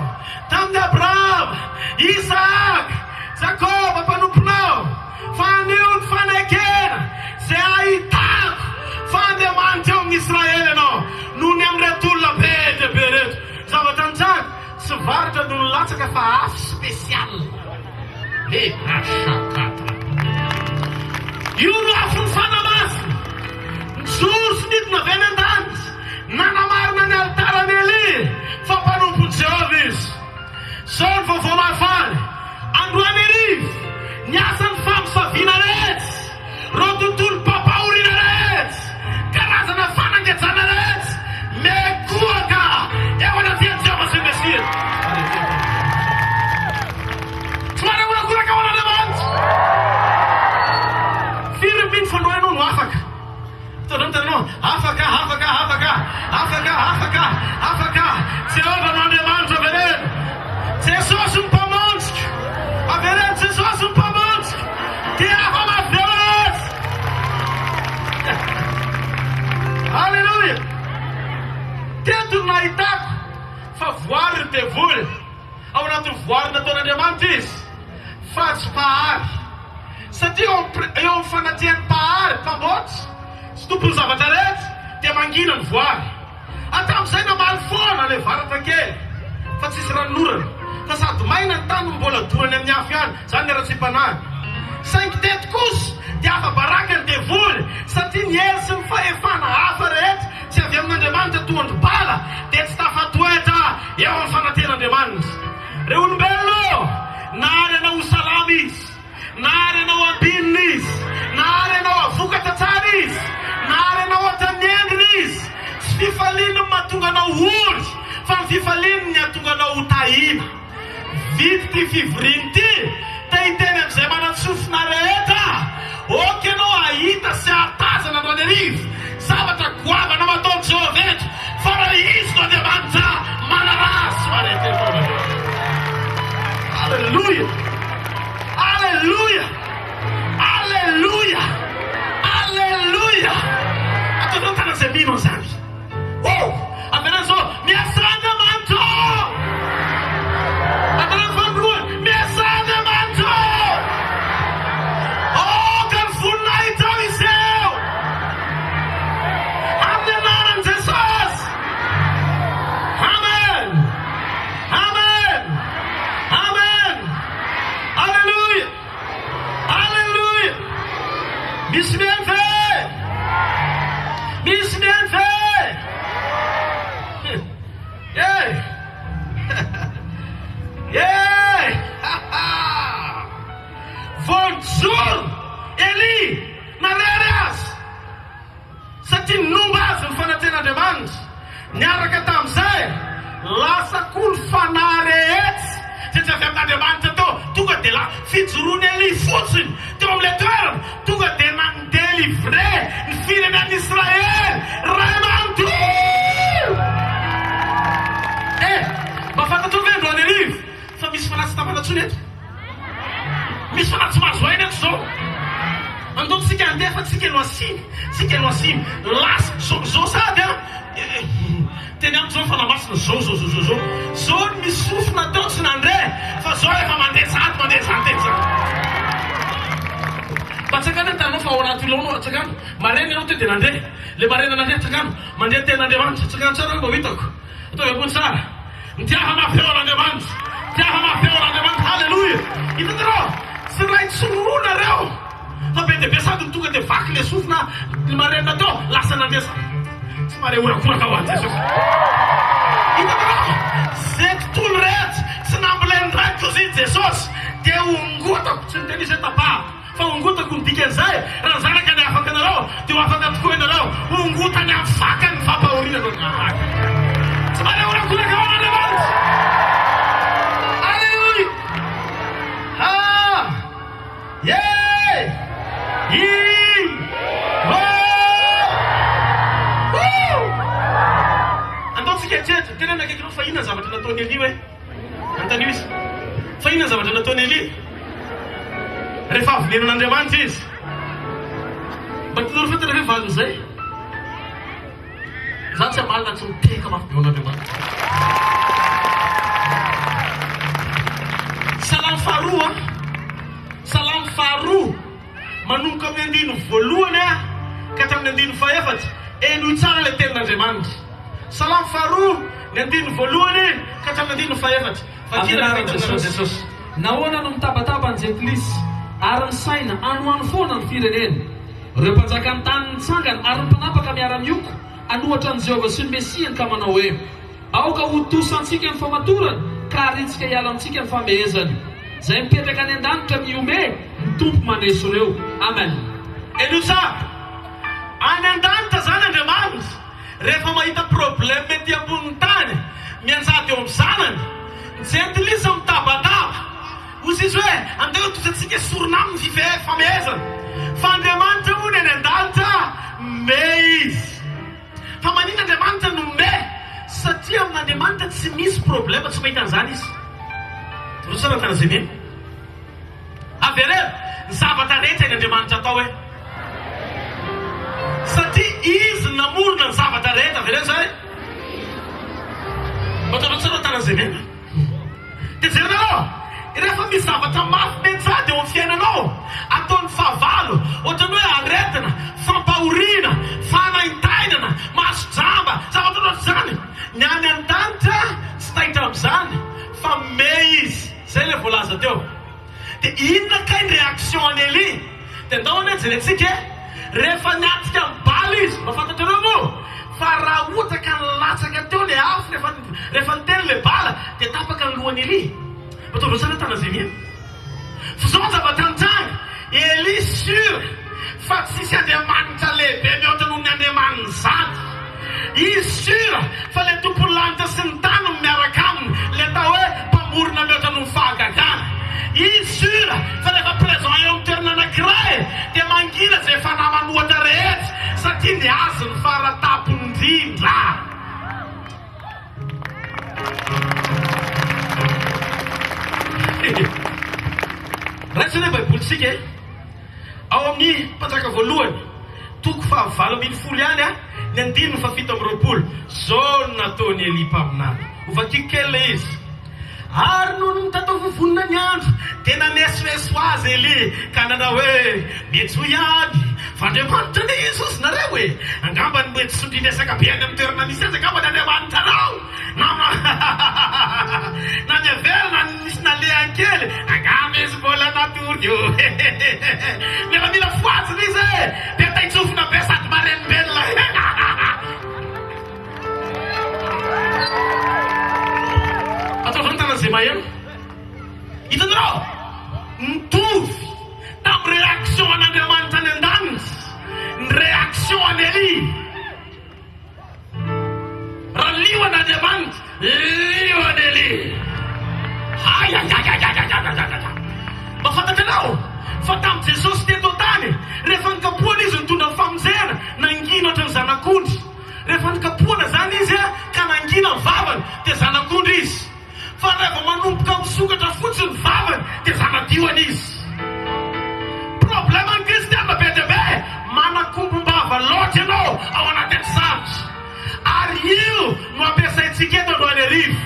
[SPEAKER 1] tamin'i Abrahama, Isahaka, Jakoba mpanomponao, fa anio ny fanekena izay ahitako fa Andriamanitra eo amin'i Israely ianao, noho ny amin'ireto olona be dia be ireto. Zavatra nitranga, tsy varatra no nilatsaka fa afo spécial. Lehashakata. Io no afon'ny Fanahy Masina. Nijoro sy nidina avy any an-danitra, nanamarina ny alitaran'i Elia fa mpanompon'i Jehovah izy. Izao ny vaovao mahafaly, androany hariva, ny asan'ny famosaviana rehetra. Reo tontolom-pampahoriana rehetra, karazana fanangejana rehetra, mikohaka eo anatrehan'i Jehovah sy ny Mesia. Tsy manaholakolaka ho an'Andriamanitra. Firy ny mino fa androany ianao no afaka? Tondro ny tananao, Afaka, afaka, afaka, afaka, afaka, afaka. Jehovah no Andriamanitro, avereno. Jesosy no Mpamonjiko, avereno, Jesosy no Mpamonjiko. Dia afa-mafy Azy. Aleloia! Teto no nahitako fa voary ny devoly. Ao anatin'ny voary nataon'Andriamanitra izy, fa tsy mpahary. Satria eo eo amin'ny fanatrehan'ny Mpahary, Mpamboatra, sy Tompon'ny zavatra rehetra, dia mangina ny voary. Hatramin'izay namaly foana ilay varatra kely, fa tsisy ranonorana, fa sady maina ny tany no mbola dorany amin'ny afo ihany, izany ny haratsiam-panahy. Saingy teto kosa dia afa-baraka ny devoly, satria ny hery sy ny fahefana hafa rehetra tsy avy amin'Andriamanitra toa an-dry Bala dia tsy tafatoetra eo amin'ny fanatrehan'Andriamanitra. Ry olombelona ô, nahary anao ho salama Izy. Nahary anao hampinina Izy. Nahary anao havokatra tsara Izy. Nahary anao hatramin'ny endriny Izy. Tsy fifaliany no mahatonga anao ho ory, fa ny fifaliany ny hahatonga anao ho tahiana. Vita ity fivoriana ity, te hiteny amin'izay manan-tsofina rehetra aho, ok ianao hahita sy hahatazana androany hariva zavatra goavana mataon'i Jehovah eto, fa raha Izy no Andriamanitra manaraha sy maretrefo anareo. Aleloia! Aleloia! Aleloia! Aleloia! Ataovy eo an-tanana izay mino an'izany. Oh! Avereno izao, miasa Andriamanitra ô! Avereno fanindroany, miasa Andriamanitra ô! Aoka ny voninahitrao hiseho! Amin'ny anaran'i Jesosy! Amen! Amen! Amen! Aleloia! Aleloia! Misy mihaino ve? Misy mihaino ve? Eh! Eh! Vao nijoro Elia narery azy. Satria nomba azy ny fanatrehan'Andriamanitra. Niaraka tamin'izay, lasa koa ny fanahy rehetra izay tsy avy amin'Andriamanitra teo. Tonga dia la, fijoroan'i Elia fotsiny teo amin'ilay toerana, tonga dia na, ni-delivrer ny firenen'Israely ray manontolo! Eh! Mba fantatrao ve androany hariva fa misy fanahy tsy tamana intsony eto? Misy fanahy tsy mahazo aina eto zao. Andao tsika handeha fa tsika no asiana, tsika no asiana. Lasa zao zao sady an. Teny amiko zao ny fanahy masina zao zao zao zao zao. Zao ny misy sofina teo tsy nandre fa zao efa mandeha sahady mandeha zany teny zany. Mba tsangano ny tananao fa ao anaty olona ao anao tsangano. Marena ianao teo dia nandre. Le marena nandre tsangano. Mandre tenin'Andriamanitra. Tsangano tsara mba ho hitako. Ataovy ambony tsara. Mitiava mafy eo an'Andriamanitra. Tiava mafy eo an'Andriamanitra. Haleloia. Hitanareo? Tsy ray tsy roa nareo. Fa be dia be sady ny tonga dia vaky le sofina ny marenina teo lasa nandeha tsy mare horakoraka ho an'i Jesosy. Hitanareo? Ze tontolo rehetra tsy nambolen'ny raiko hozy i Jesosy dia hongotako. Tsy niteny izy hoe tapahako. Fa hongotako ny dikan'izay, raha ny Zanaka ny afaka anareo, dia ho afaka tokoa ianareo. Hongotany amin'ny fakany ny fampahoriana no nahagaga. Tsy maneho horakoraka ho an'Andriamanitra. Aleloia! Ha! Ye! I! Ho! Woo! Andao tsika hieritreritra, teneno akaikinao fa inona ny zavatra nataon'i Elia hoe? Anontanio izy, Fa inona ny zavatra nataon'i Elia rehefa avy nihaino an'Andriamanitra izy? Mba tianareo fantatra ve valin'izay? Izaho tsy hamaly raha tsy mitehaka mafy be ho an'Andriamanitra. Salamo faharoa, Salamo faharoa. Manomboka amin'ny andininy voalohany ka hatramin'ny andininy fahefatra. Henoy tsara ilay tenin'Andriamanitra. Salamo faharoa, ny andininy voalohany ka hatramin'ny andininy fahefatra.
[SPEAKER 2] Amin'ny
[SPEAKER 1] Vakina
[SPEAKER 2] anaran'i
[SPEAKER 1] rehefa hita ny anaran'i
[SPEAKER 2] Jesosy.
[SPEAKER 1] Jesosy.
[SPEAKER 2] Nahoana no mitabataba ny jentilisa, ary misaina any ho any foana ny firenena? Ireo mpanjakan'ny tany nitsangana ary ny mpanapaka miara-mioko hanohatra an'i Jehovah sy ny Mesiany ka manao hoe, Aoka ho tosantsika ny famatorany ka harintsika hiala amintsika ny famehezany. Izay mipetraka any an-danitra mihomehy, ny Tompo maneso ireo. Amen.
[SPEAKER 1] Henoy tsara. Any an-danitra izany Andriamanitra, rehefa mahita problème ety ambonin'ny tany mianjady eo amin'ny zanany, ny jentilisa mitabataba. Hoy izy hoe, Andeha hotosantsika sorona aminy ny famehezana. Fa Andriamanitra hono any an-danitra, me izy. Fa maninona Andriamanitra no me? Satria amin'Andriamanitra tsy misy problème, tsy mahita an'izany izy. Jereo tsara ny tanan'izay mino. Avereno, ny zavatra rehetra hain'Andriamanitra atao hoe. Satria Izy no namorona ny zavatra rehetra. Avereno izay. Mba jereo tsara ny tanan'izay mino. Dia jerenareo, rehefa misy zavatra mafy mianjady eo amin'ny fiainanao, ataon'ny fahavalo, ohatran'ny hoe aretina, fampahoriana, fanaintainana, maso jamba, zavatra ohatr'izany, ny any an-danitra tsy taitra amin'izany fa mimehy izy. Izay ilay voalaza teo. Dia inona kay ny réaction an'i Elia? Dia ndao anie jerentsika e! Rehefa niatrika an'i Bala izy, mba fantatrareo moa fa raha ohatra ka nilatsaka teo ilay afo rehefa rehefa niteny ilay Bala dia tapaka ny lohan'i Elia. Mba ataovy tsara tana zay mino. Fa izao ny zavatra nitranga, Elia sûr fa tsisy Andriamanitra lehibe mihoatra noho ny Andriamaniny izany. Izy sûr fa ilay Tompon'ny lanitra sy ny tany no miaraka aminy, ilay atao hoe Mpamorona mihoatra noho ny fahagagana. Izy sûr fa rehefa présent eo amin'ny toerana anankiray dia mangina izay fanahy manohatra rehetra satria ny azy ny fara tampony indrindra. Raiso anie Baibolintsika e! Ao amin'ny Mpanjaka Voalohany, toko faha-18 ihany, ny andininy faha-27, izao no nataon'i Elia mpaminany. Hovakiko kely ilay izy. Ary nony nitatao-vovonina ny andro, dia nanesoeso azy Elia, ka nanao hoe, Mety ho ihany, fa Andriamanitra anie izy, hozy nareo e! Angamba ny mety sondrian-dresaka be any amin'ny toerana misy azy angamba ny Andriamanitrareo! Na na niavela na nisy nalehany kely, angamba izy mbola natory io hehehehe. Nefa mila fohazina izy e! Be taitsofina be sady marenibelona hehahaha. Ataovy ny tanan'izay maheno. Hitanareo? Mitovy tamin'ny réaction an'Andriamanitra any an-danitra ny réaction an'i Elia. Raha liona Andriamanitra, liona Elia. Ayayayayayayayayaya. Mba fantatrareo fa tamin'i Jesosy teto an-tany, rehefa nikapohana Izy nitondra ny famonjena, nangina ohatran'ny zanak'ondry. Rehefa nikapohana izany Izy ka nangina ny vavany, dia zanak'ondry Izy. Fa raha vao manomboka misokatra fotsiny ny vavany dia zana-diona izy. Problème ny kristiana be dia be, manakombom-bava loatra ianao ao anatin'ny sarotra. Ary io no ampiasaintsika eto androany hariva.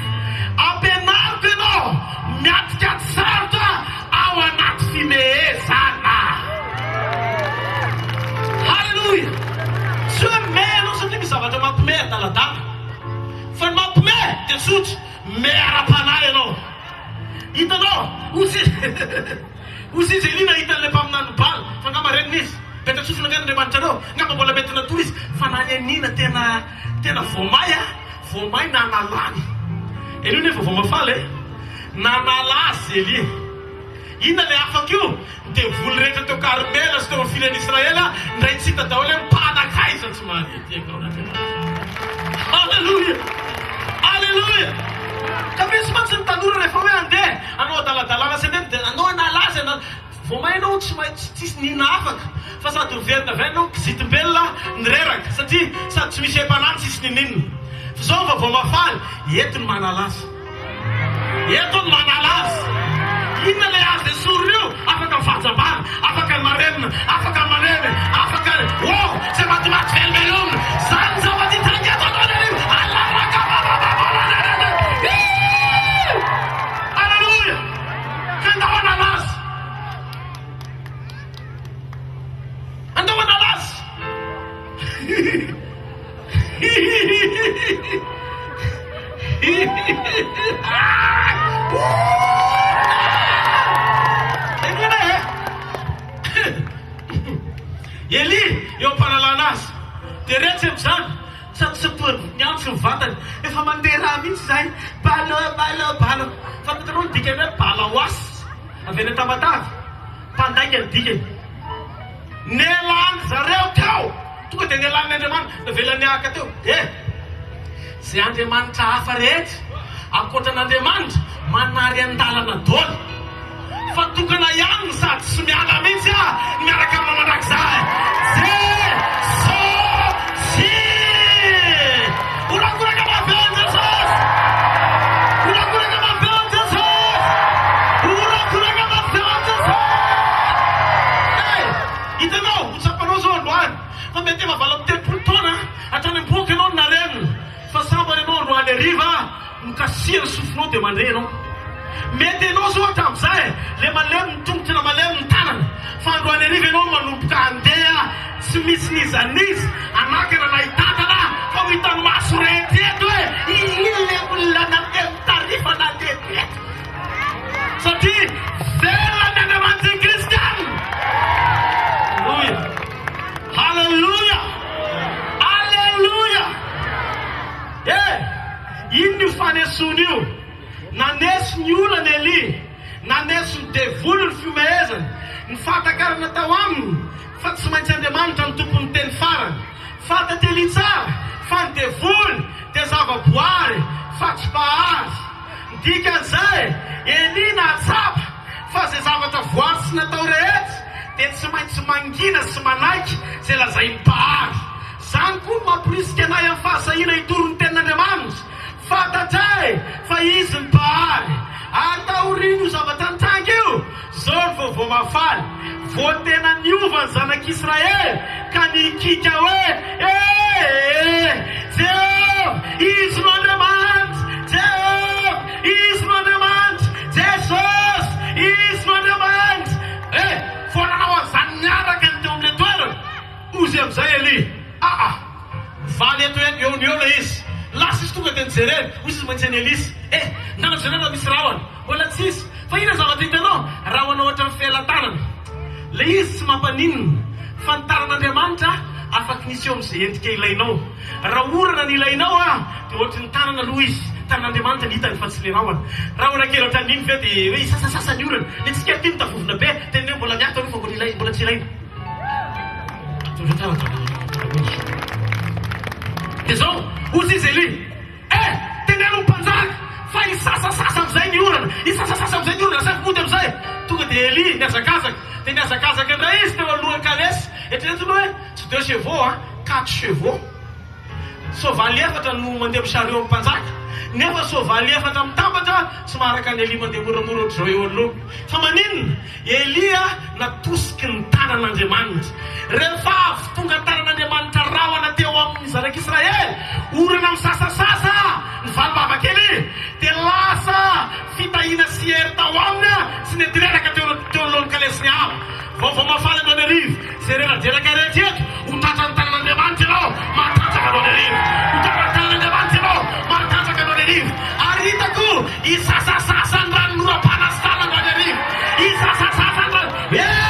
[SPEAKER 1] Ampianariko ianao miatrika ady sarotra ao anaty fimehezana. Haleloia! Tsy hoe mimehy ianao satria misy zavatra mampimehy adaladala. Fa ny mampimehy dia tsotra. Mimehy ara-panahy ianao. Hitanao? Hoy izy, hoy izy, Elia nahita an'ilay mpaminanin'i Bala, fa angamba reniny izy. Peta-tsofina angaha ny Andriamanitrareo? Angamba mbola mety natory izy. Fa nanianiana tena, tena vao may a, vao may nanalany. Elia nefa vao mahafaly e. Nanala azy Elia. Inona ilay afaka io? Ny devoly rehetra teo Karmela sy teo amin'ny firen'Israely indray tsy hita daholo hoe mpanakaiza tsy mahare ity ankaon'Andriamanitra. Aleloia! Aleloia! Ka misy mantsy ny tanora rehefa hoe andeha hanao adaladalana sy andeha dia anao hanala azy hanala vao may ianao tsy mahay tsy tsisy nina afaka fa sady miverina avy any ianao kizitim-belona ny reraka satria sady tsy misy aim-panahy tsisy nininona. Fa izao ny vaovao mahafaly, eto ny manala azy. Eto ny manala azy. Inona ilay azo esorina io? Afaka ny fahajambana, afaka ny marenina, afaka ny malemy, afaka ny oh, izay matimaty velombelomina. Izany ny zava-ditranga eto Antananarivo. Aleloia! Ka andao hanala azy. Andao hanala azy. Elia eo am-panalana azy dia retsy amin'izany sady tsy toa niantso ny vatany efa mandeha rà mihitsy izahay balo balo balo fantatrareo ny dikany hoe balaoasy avy any Tamatave mpandainga ny dikany. Nelan-dry zareo teo! Tonga dia nelan'ny Andriamanitra, navelany niaraka teo. Eh! Izay andriamanitra hafa rehetra ankoatra an'Andriamanitra manary an-dalana dôly. Fa tokana ihany no sady tsy miala mihitsy ah, ny miaraka aminao mandrakizay. Jesosy! Horakoraka mafy eo an'i Jesosy! Horakoraka mafy eo an'i Jesosy! Horakoraka mafy eo an'i Jesosy! Hey! Hitanao, ho tsapanao izao androany fa mety efa 38 taona hatrany am-bohoka ianao no narenina, fa sambany ianao androany hariva nokasihan'ny sofinao dia mandre ianao. Mety ianao izao hatramin'izay le malemy ny tongotra na malemy ny tanana, fa androany hariva ianao manomboka handeha tsy misy n'iza n'iza hanakana na hitantana fa ho hitan'ny maso rehetra eto hoe iny le olona nandeha mitarifa nandeha teto. Satria velona ny Andriamanitry ny Kristiana. Aleloia! Haleloia! Aleloia! Eh! Inona io fanesoana io? Naneso ny olana Elia. Naneso ny devoly ny fihomehezany. Ny fahatakarana tao aminy fa tsy maintsy Andriamanitra no tompon'ny teny farany. Fantatr'i Elia tsara fa ny devoly dia zava-boary fa tsy mpahary. Ny dikan'izay, Elia nahatsapa fa izay zavatra voary sy natao rehetra dia tsy maintsy mangina sy manaiky izay lazain'ny Mpahary. Izany koa no mamporisika anay amin'ny fahasahiana hitory ny Tenin'Andriamanitra. Fantatray fa Izy no Mpahary. Ary taorian'io zavatra nitranga io, izao ny vaovao mahafaly, Vao tena niova ny zanak'Israely ka nikiaka hoe, Ee, Jehovah, Izy no Andriamanitra! Jehovah, Izy no Andriamanitra! Jesosy, Izy no Andriamanitra! E! Vao nanao an'izany niaraka ny teo amin'ilay toerana, hozy amin'izay Elia, Aa! Mivaly eto eo no eo ilay izy. Lasa izy tonga dia nojereny, hoy izy maintsy an'i Elisa, E! Ndana jereo raha misy rahona. Mbola tsisy. Fa inona zavatra hitanao? Rahona ohatran'ny felatanana. Ilay izy tsy mampaninona. Fa ny tanan'Andriamanitra afaky nisy eo amin'izay endrika ilainao. Raha orana ny ilainao a, dia ohatry ny tanana aloha izy. Tanan'Andriamanitra ny hitany fa tsy ilay rahona. Rahona kely ohatran'iny ve dia hoe hisasasasa ny orana. Ny antsika aty mitavovona be, teneno hoe mbola miato aloha fa mbola ilaina, mbola tsy ilaina. Dia izao, hoy izy Elia. Eh! Teneno ny mpanjaka fa hisasasasa amin'izay ny orana, hisasasasa amin'izay ny orana, asaiko mody amin'izay. Tonga dia Elia nihazakazaka, dia nihazakazaka indray izy teo alohan'ny kalesy. Eritrereto aloha hoe tsy deux chevaux an, quatre chevaux. Soavaly efatra no mandeha amin'ny chariot amin'ny mpanjaka, nefa soavaly efatra mitambatra tsy maharaka an'i Elia mandeha moramora ohatr'izao eo anoloana. Fa maninona? Elia natosiky ny tanan'Andriamanitra. Rehefa avy tonga ny tanan'Andriamanitra rahona teo amin'ny zanak'Israely, orana misasasasa ny valim-bavak'i Elia, dia lasa fitahiana sy hery tao aminy sy nentireraka teo teo anoloan'ny kalesiny Ahaba. Vaovao mahafaly androany hariva, izay reradreraka rehetra eto, ho tratran'ny tanan'Andriamanitra ianao, matanjaka androany hariva. Ho tratran'ny tanan'Andriamanitra ianao, matanjaka androany hariva. Ary hitako Hisasasasa ny ranon'oram-panasana androany hariva. Hisasasasa ny rano. Hey!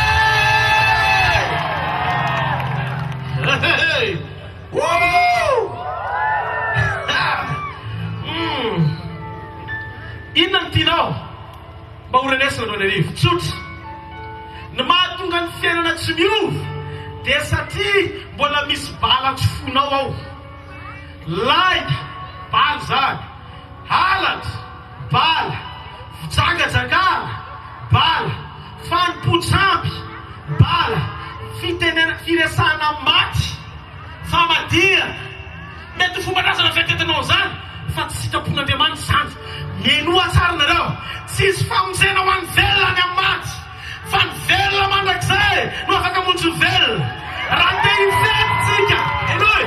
[SPEAKER 1] Hey! Woo! Hmm. Inona no tianao mba ho renesina androany hariva? Tsotra. Ny mahatonga ny fiainana tsy miova dia satria mbola misy bala tsy fonao ao. Lainga, bala izany. Halatra, bala, fijangajangana, bala, fanompoan-tsampy, bala, fitenena, firesahana amin'ny maty, famadihana. Mety ho fomban-drazana ny fiantraikany an'izany, fa tsy sitrapon'Andriamanitra izany. Mihainoa tsara nareo, tsy hisy famonjena ho an'ny velona any amin'ny maty. Fa ny velona mandrakizay no afaka hamonjy ny velona. Raha te hifety tsika, henoy,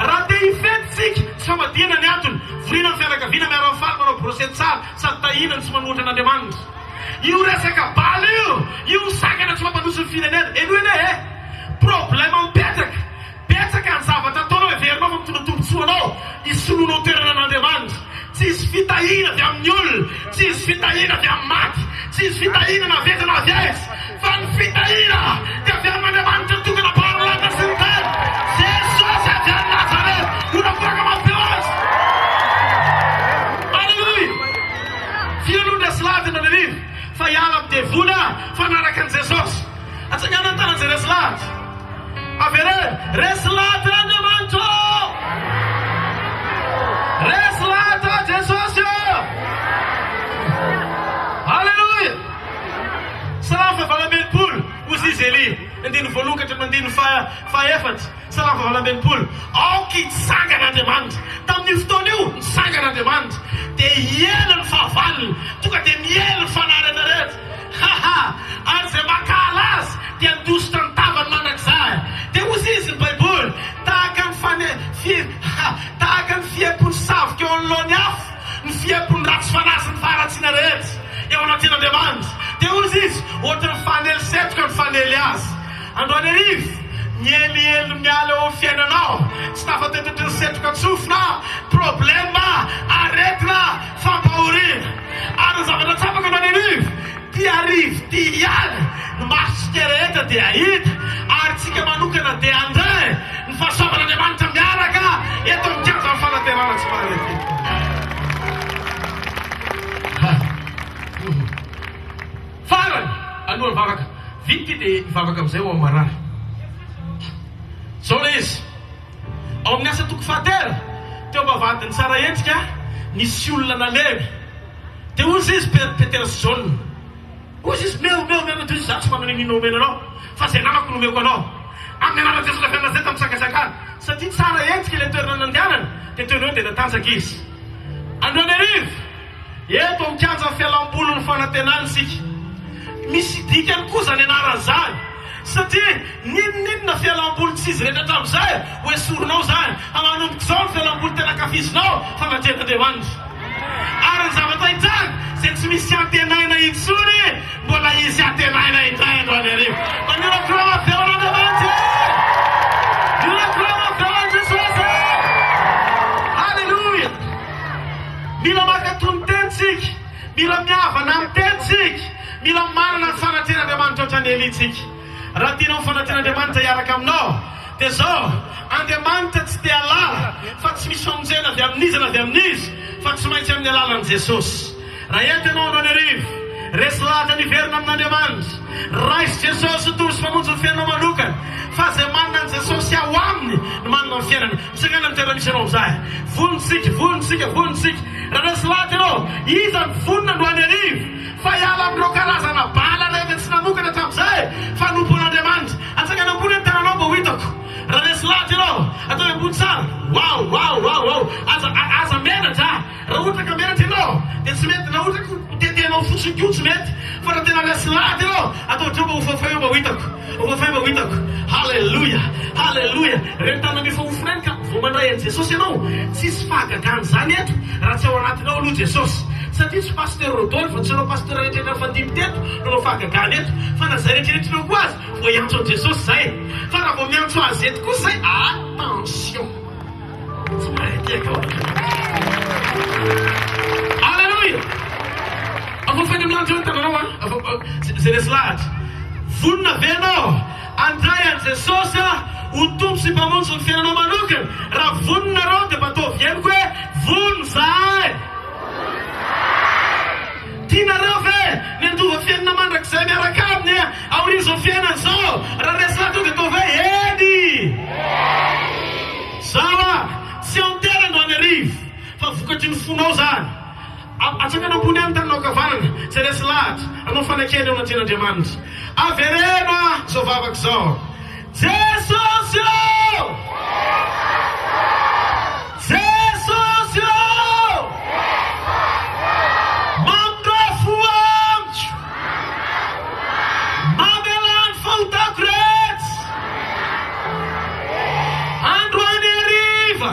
[SPEAKER 1] raha te hifety tsika, tsy famadihana ny antony, vorina ny fianakaviana miara-mifaly manao brochette tsara sady tahiana ny tsy manohitra an'Andriamanitra. Io resaka bala io, io misakana tsy mampandroso ny firenena. Henoy anie e! Problème mipetraka. Betsaka ny zavatra ataonao heverinao fa mitondra tombontsoa anao, isoloanao toerana an'Andriamanitra. Tsy hisy fitahiana avy amin'ny olona, tsy hisy fitahiana avy amin'ny maty, tsy hisy fitahiana na avy aiza na avy aiza, fa ny fitahiana dia avy amin'Andriamanitra tokana Mpahary lanitra sy ny tany, Jesosy avy any Nazareth, horakoraka mampeo Azy. Aleloia! Firy aloha ny resy lahatra Antananarivo fa hiala amin'ny devoly aho fa hanaraka an'i Jesosy? Atsangano ny tanana izay resy lahatra. lahatra. Avereno, resy lahatra Andriamanitra ô! Resy lahatra Jesosy ô! Aleloia! Salamo fahavalo 68, hozy izy Elia, andininy voalohany ka hatramin'ny andininy fahaefatra. Salamo fahavalo 68, Aoka hitsangana Andriamanitra. Tamin'io fotoana io, nitsangana Andriamanitra. Dia hiely ny fahavalony. Tonga dia miely ny fanahy rehetra rehetra. Ha ha! Ary izay mankahala azy dia handositra ny tavany mandrakizay. Dia hozy izy ny Baiboly, Tahaka ny fane, fi, ha, tahaka ny fiempon'ny savoka eo anoloan'ny afo, ny fiempon'ny ratsy fanahy sy ny faharatsiana rehetra eo anatrehan'Andriamanitra. Dia hozy izy, Ohatran'ny fanely setroka ny fanely azy. Androany hariva, mieliely miala eo amin'ny fiainanao, tsy tafatoetotry ny setroka tsofina, problème, aretina, fampahoriana. Ary ny zavatra tsapako androany hariva, ty hariva ty ihany, ny masontsika rehetra dia hahita, ary tsika manokana dia handray ny fahasoavan'Andriamanitra miaraka eto amin'ny kianjan'ny fanantenana tsy maharety. Farany, alohan'ny vavaka vita ity dia hivavaka amin'izay ho an'ny marary. Izao ilay izy, ao amin'ny Asa toko fahatelo, teo am-bavahadin'ny Tsaraendrika, nisy olona nalemy. Dia hoy izy, Petera sy Jaona, hoy izy, Omeo, omeo, omeo, dia hoy izy, Izaho tsy manana n'inona omena anao, fa izay ananako no omeko anao. Amin'ny anaran'i Jesosy avy any Nazareta, mitsangatsangana. Satria tsara endrika ilay toerana nandehanany, dia teo no eo dia natanjaka izy. Androany hariva. Eto amin'ny kianjan'ny fialam-bolin'ny fanantenana isika. Misy dikany koa izany anarana izany, satria n'inon'inona fialam-boly tsy izy rehetra hatramin'izay ho esorinao izany, fa manomboka izao ny fialam-boly tena ankafizinao, fanatrehan'Andriamanitra. Ary ny zavatra hitranga, izay tsy misy antenaina intsony, mbola hisy antenaina indray androany hariva. Manorakorana avy eo an'Andriamanitra e! Miorakorana avy eo an'i Jesosy e! Haleloia! Mila mankatò ny teny tsika, mila mihavana amin'ny teny tsika, mila manana ny fanatrehan'Andriamanitra ohatran'i Elia tsika. Raha tianao ny fanatrehan'Andriamanitra hiaraka aminao, dia izao, Andriamanitra tsy te halala fa tsy misy famonjena avy amin'iza na avy amin'iza fa tsy maintsy amin'ny alalan'i Jesosy. Raha eto ianao androany hariva, resy lahatra ny hiverina amin'Andriamanitra, raiso Jesosy ho Tompo sy Mpamonjy ny fiainanao manokana, fa izay manana an'i Jesosy ao aminy no manana ny fiainana. Mitsangàna amin'ny toerana misy anao amin'izay. Vonona isika, vonona isika, vonona isika. Raha resy lahatra ianao, iza no vonona androany hariva fa hiala amin'ireo karazana bala rehetra tsy namokatra hatramin'izay fa hanompo an'Andriamanitra? Atsangano ambony ny tananao mba ho hitako. Raha resy lahatra ianao, ataovy ambony tsara. Wow, wow, wow, wow. Aza, aza menatra. Raha ohatra ka menatra ianao dia tsy mety, na ohatra ka hotetehinao fotsiny koa tsy mety, fa raha tena resy lahatra ianao, atao hatreo mba ho fafay eo mba ho hitako, ho fafay mba ho hitako. Haleloia! Haleloia! Ireny tanana mifaofo ireny ka vao mandray an'i Jesosy ianao, tsisy fahagagana izany eto raha tsy ao anatinao aloha Jesosy. Satria tsy Pasteur Rodolphe, tsy ireo Pasteur rehetra nifandimby teto no hanao fahagagana eto, fa na izay rehetrarehetra ireo koa aza vao hiantso an'i Jesosy izay. Fa raha vao miantso Azy eto kosa izay, attention! Tsy mahay tehaka ao anatinao. Aleloia! Afafainy amin'ny lanitra eo ny tananao an. Izay resy lahatra. Vonona ve ianao handray an'i Jesosy ho Tompo sy Mpamonjy ny fiainanao manokana? Raha vonona nareo dia mba ataovy henoko hoe vonona izahay. Tianareo ve ny handova fiainana mandrakizay miaraka Aminy aorian'izao fiainana izao? Raha resy lahatra dia ataovy hoe eny! Zao a! Tsy an-tera androany hariva fa vokatry ny fonao izany. Atsangano ambony any ny tananao ankavanana, izay resy lahatra, hanao fanekena eo anatrehan'Andriamanitra. Avereno a izao vavaka izao. Jesosy ô! Jesosy ô! Mamindrà fo amiko. Mamelà ny fahotako rehetra. Androany hariva,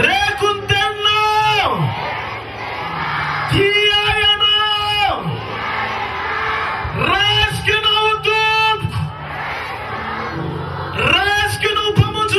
[SPEAKER 1] reko ny teninao. Tia ahy Ianao. Raisiko Ianao ho Tompoko. Raisiko Ianao ho Mpamonjy.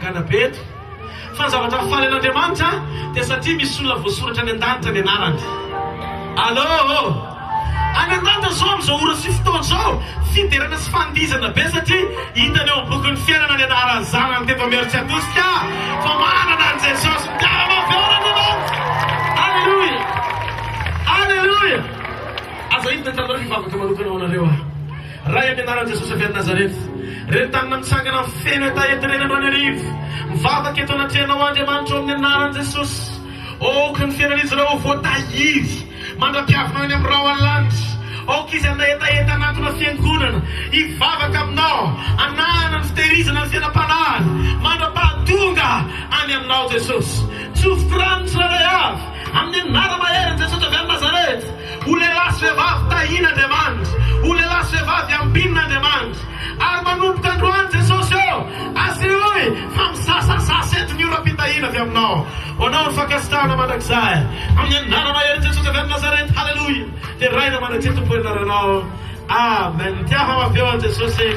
[SPEAKER 1] fahagagana be eto. Fa ny zavatra faly an'Andriamanitra dia satria misy olona voasoratra any an-danitra ny anarany. Allô! Any an-danitra izao amin'izao ora sy fotoana izao, fiderana sy fandihizana be satria hitany ao amin'ny bokin'ny fiainana ny anaran'ny zanany teto Imerintsiatosika fa manana an'i Jesosy miara-mafy eo an'Andriamanitra. Alléluia! Alléluia! Aza hidina an-tananareo hivavaka manokana ho anareo aho. Ray amin'ny anaran'i Jesosy avy any Nazareth, ireny tanana mitsangana feno hetaheta ireny androany hariva, mivavaka eto anatrehanao Andriamanitra ao amin'ny anaran'i Jesosy. Aoka ny fiainan'izy ireo ho voatahiry mandra-piavina any amin'ny rahona lanitra. Aoka izy hanana hetaheta hanatona fiangonana, hivavaka aminao, hanahana ny fitehirizana ny fiainam-panahiny mandra-pahatonga any aminao Jesosy. Tsofiko rano ny tsirairay avy amin'ny anara-maherin'i Jesosy avy any Nazareth. Ho lehilahy sy vehivavy tahian'Andriamanitra, ho lehilahy sy vehivavy ambinin'Andriamanitra. Ary manomboka androany Jesosy ô, asehoy fa misasasasa eto ny oram-pitahiana avy aminao. Ho anao ny fankasitrahana mandrakizay. Amin'ny anara-maherin'i Jesosy avy any Nazareth, haleloia. Deraina mandrakizay Tompo anaranao. Amen. Tiava avy eo an'i Jesosy.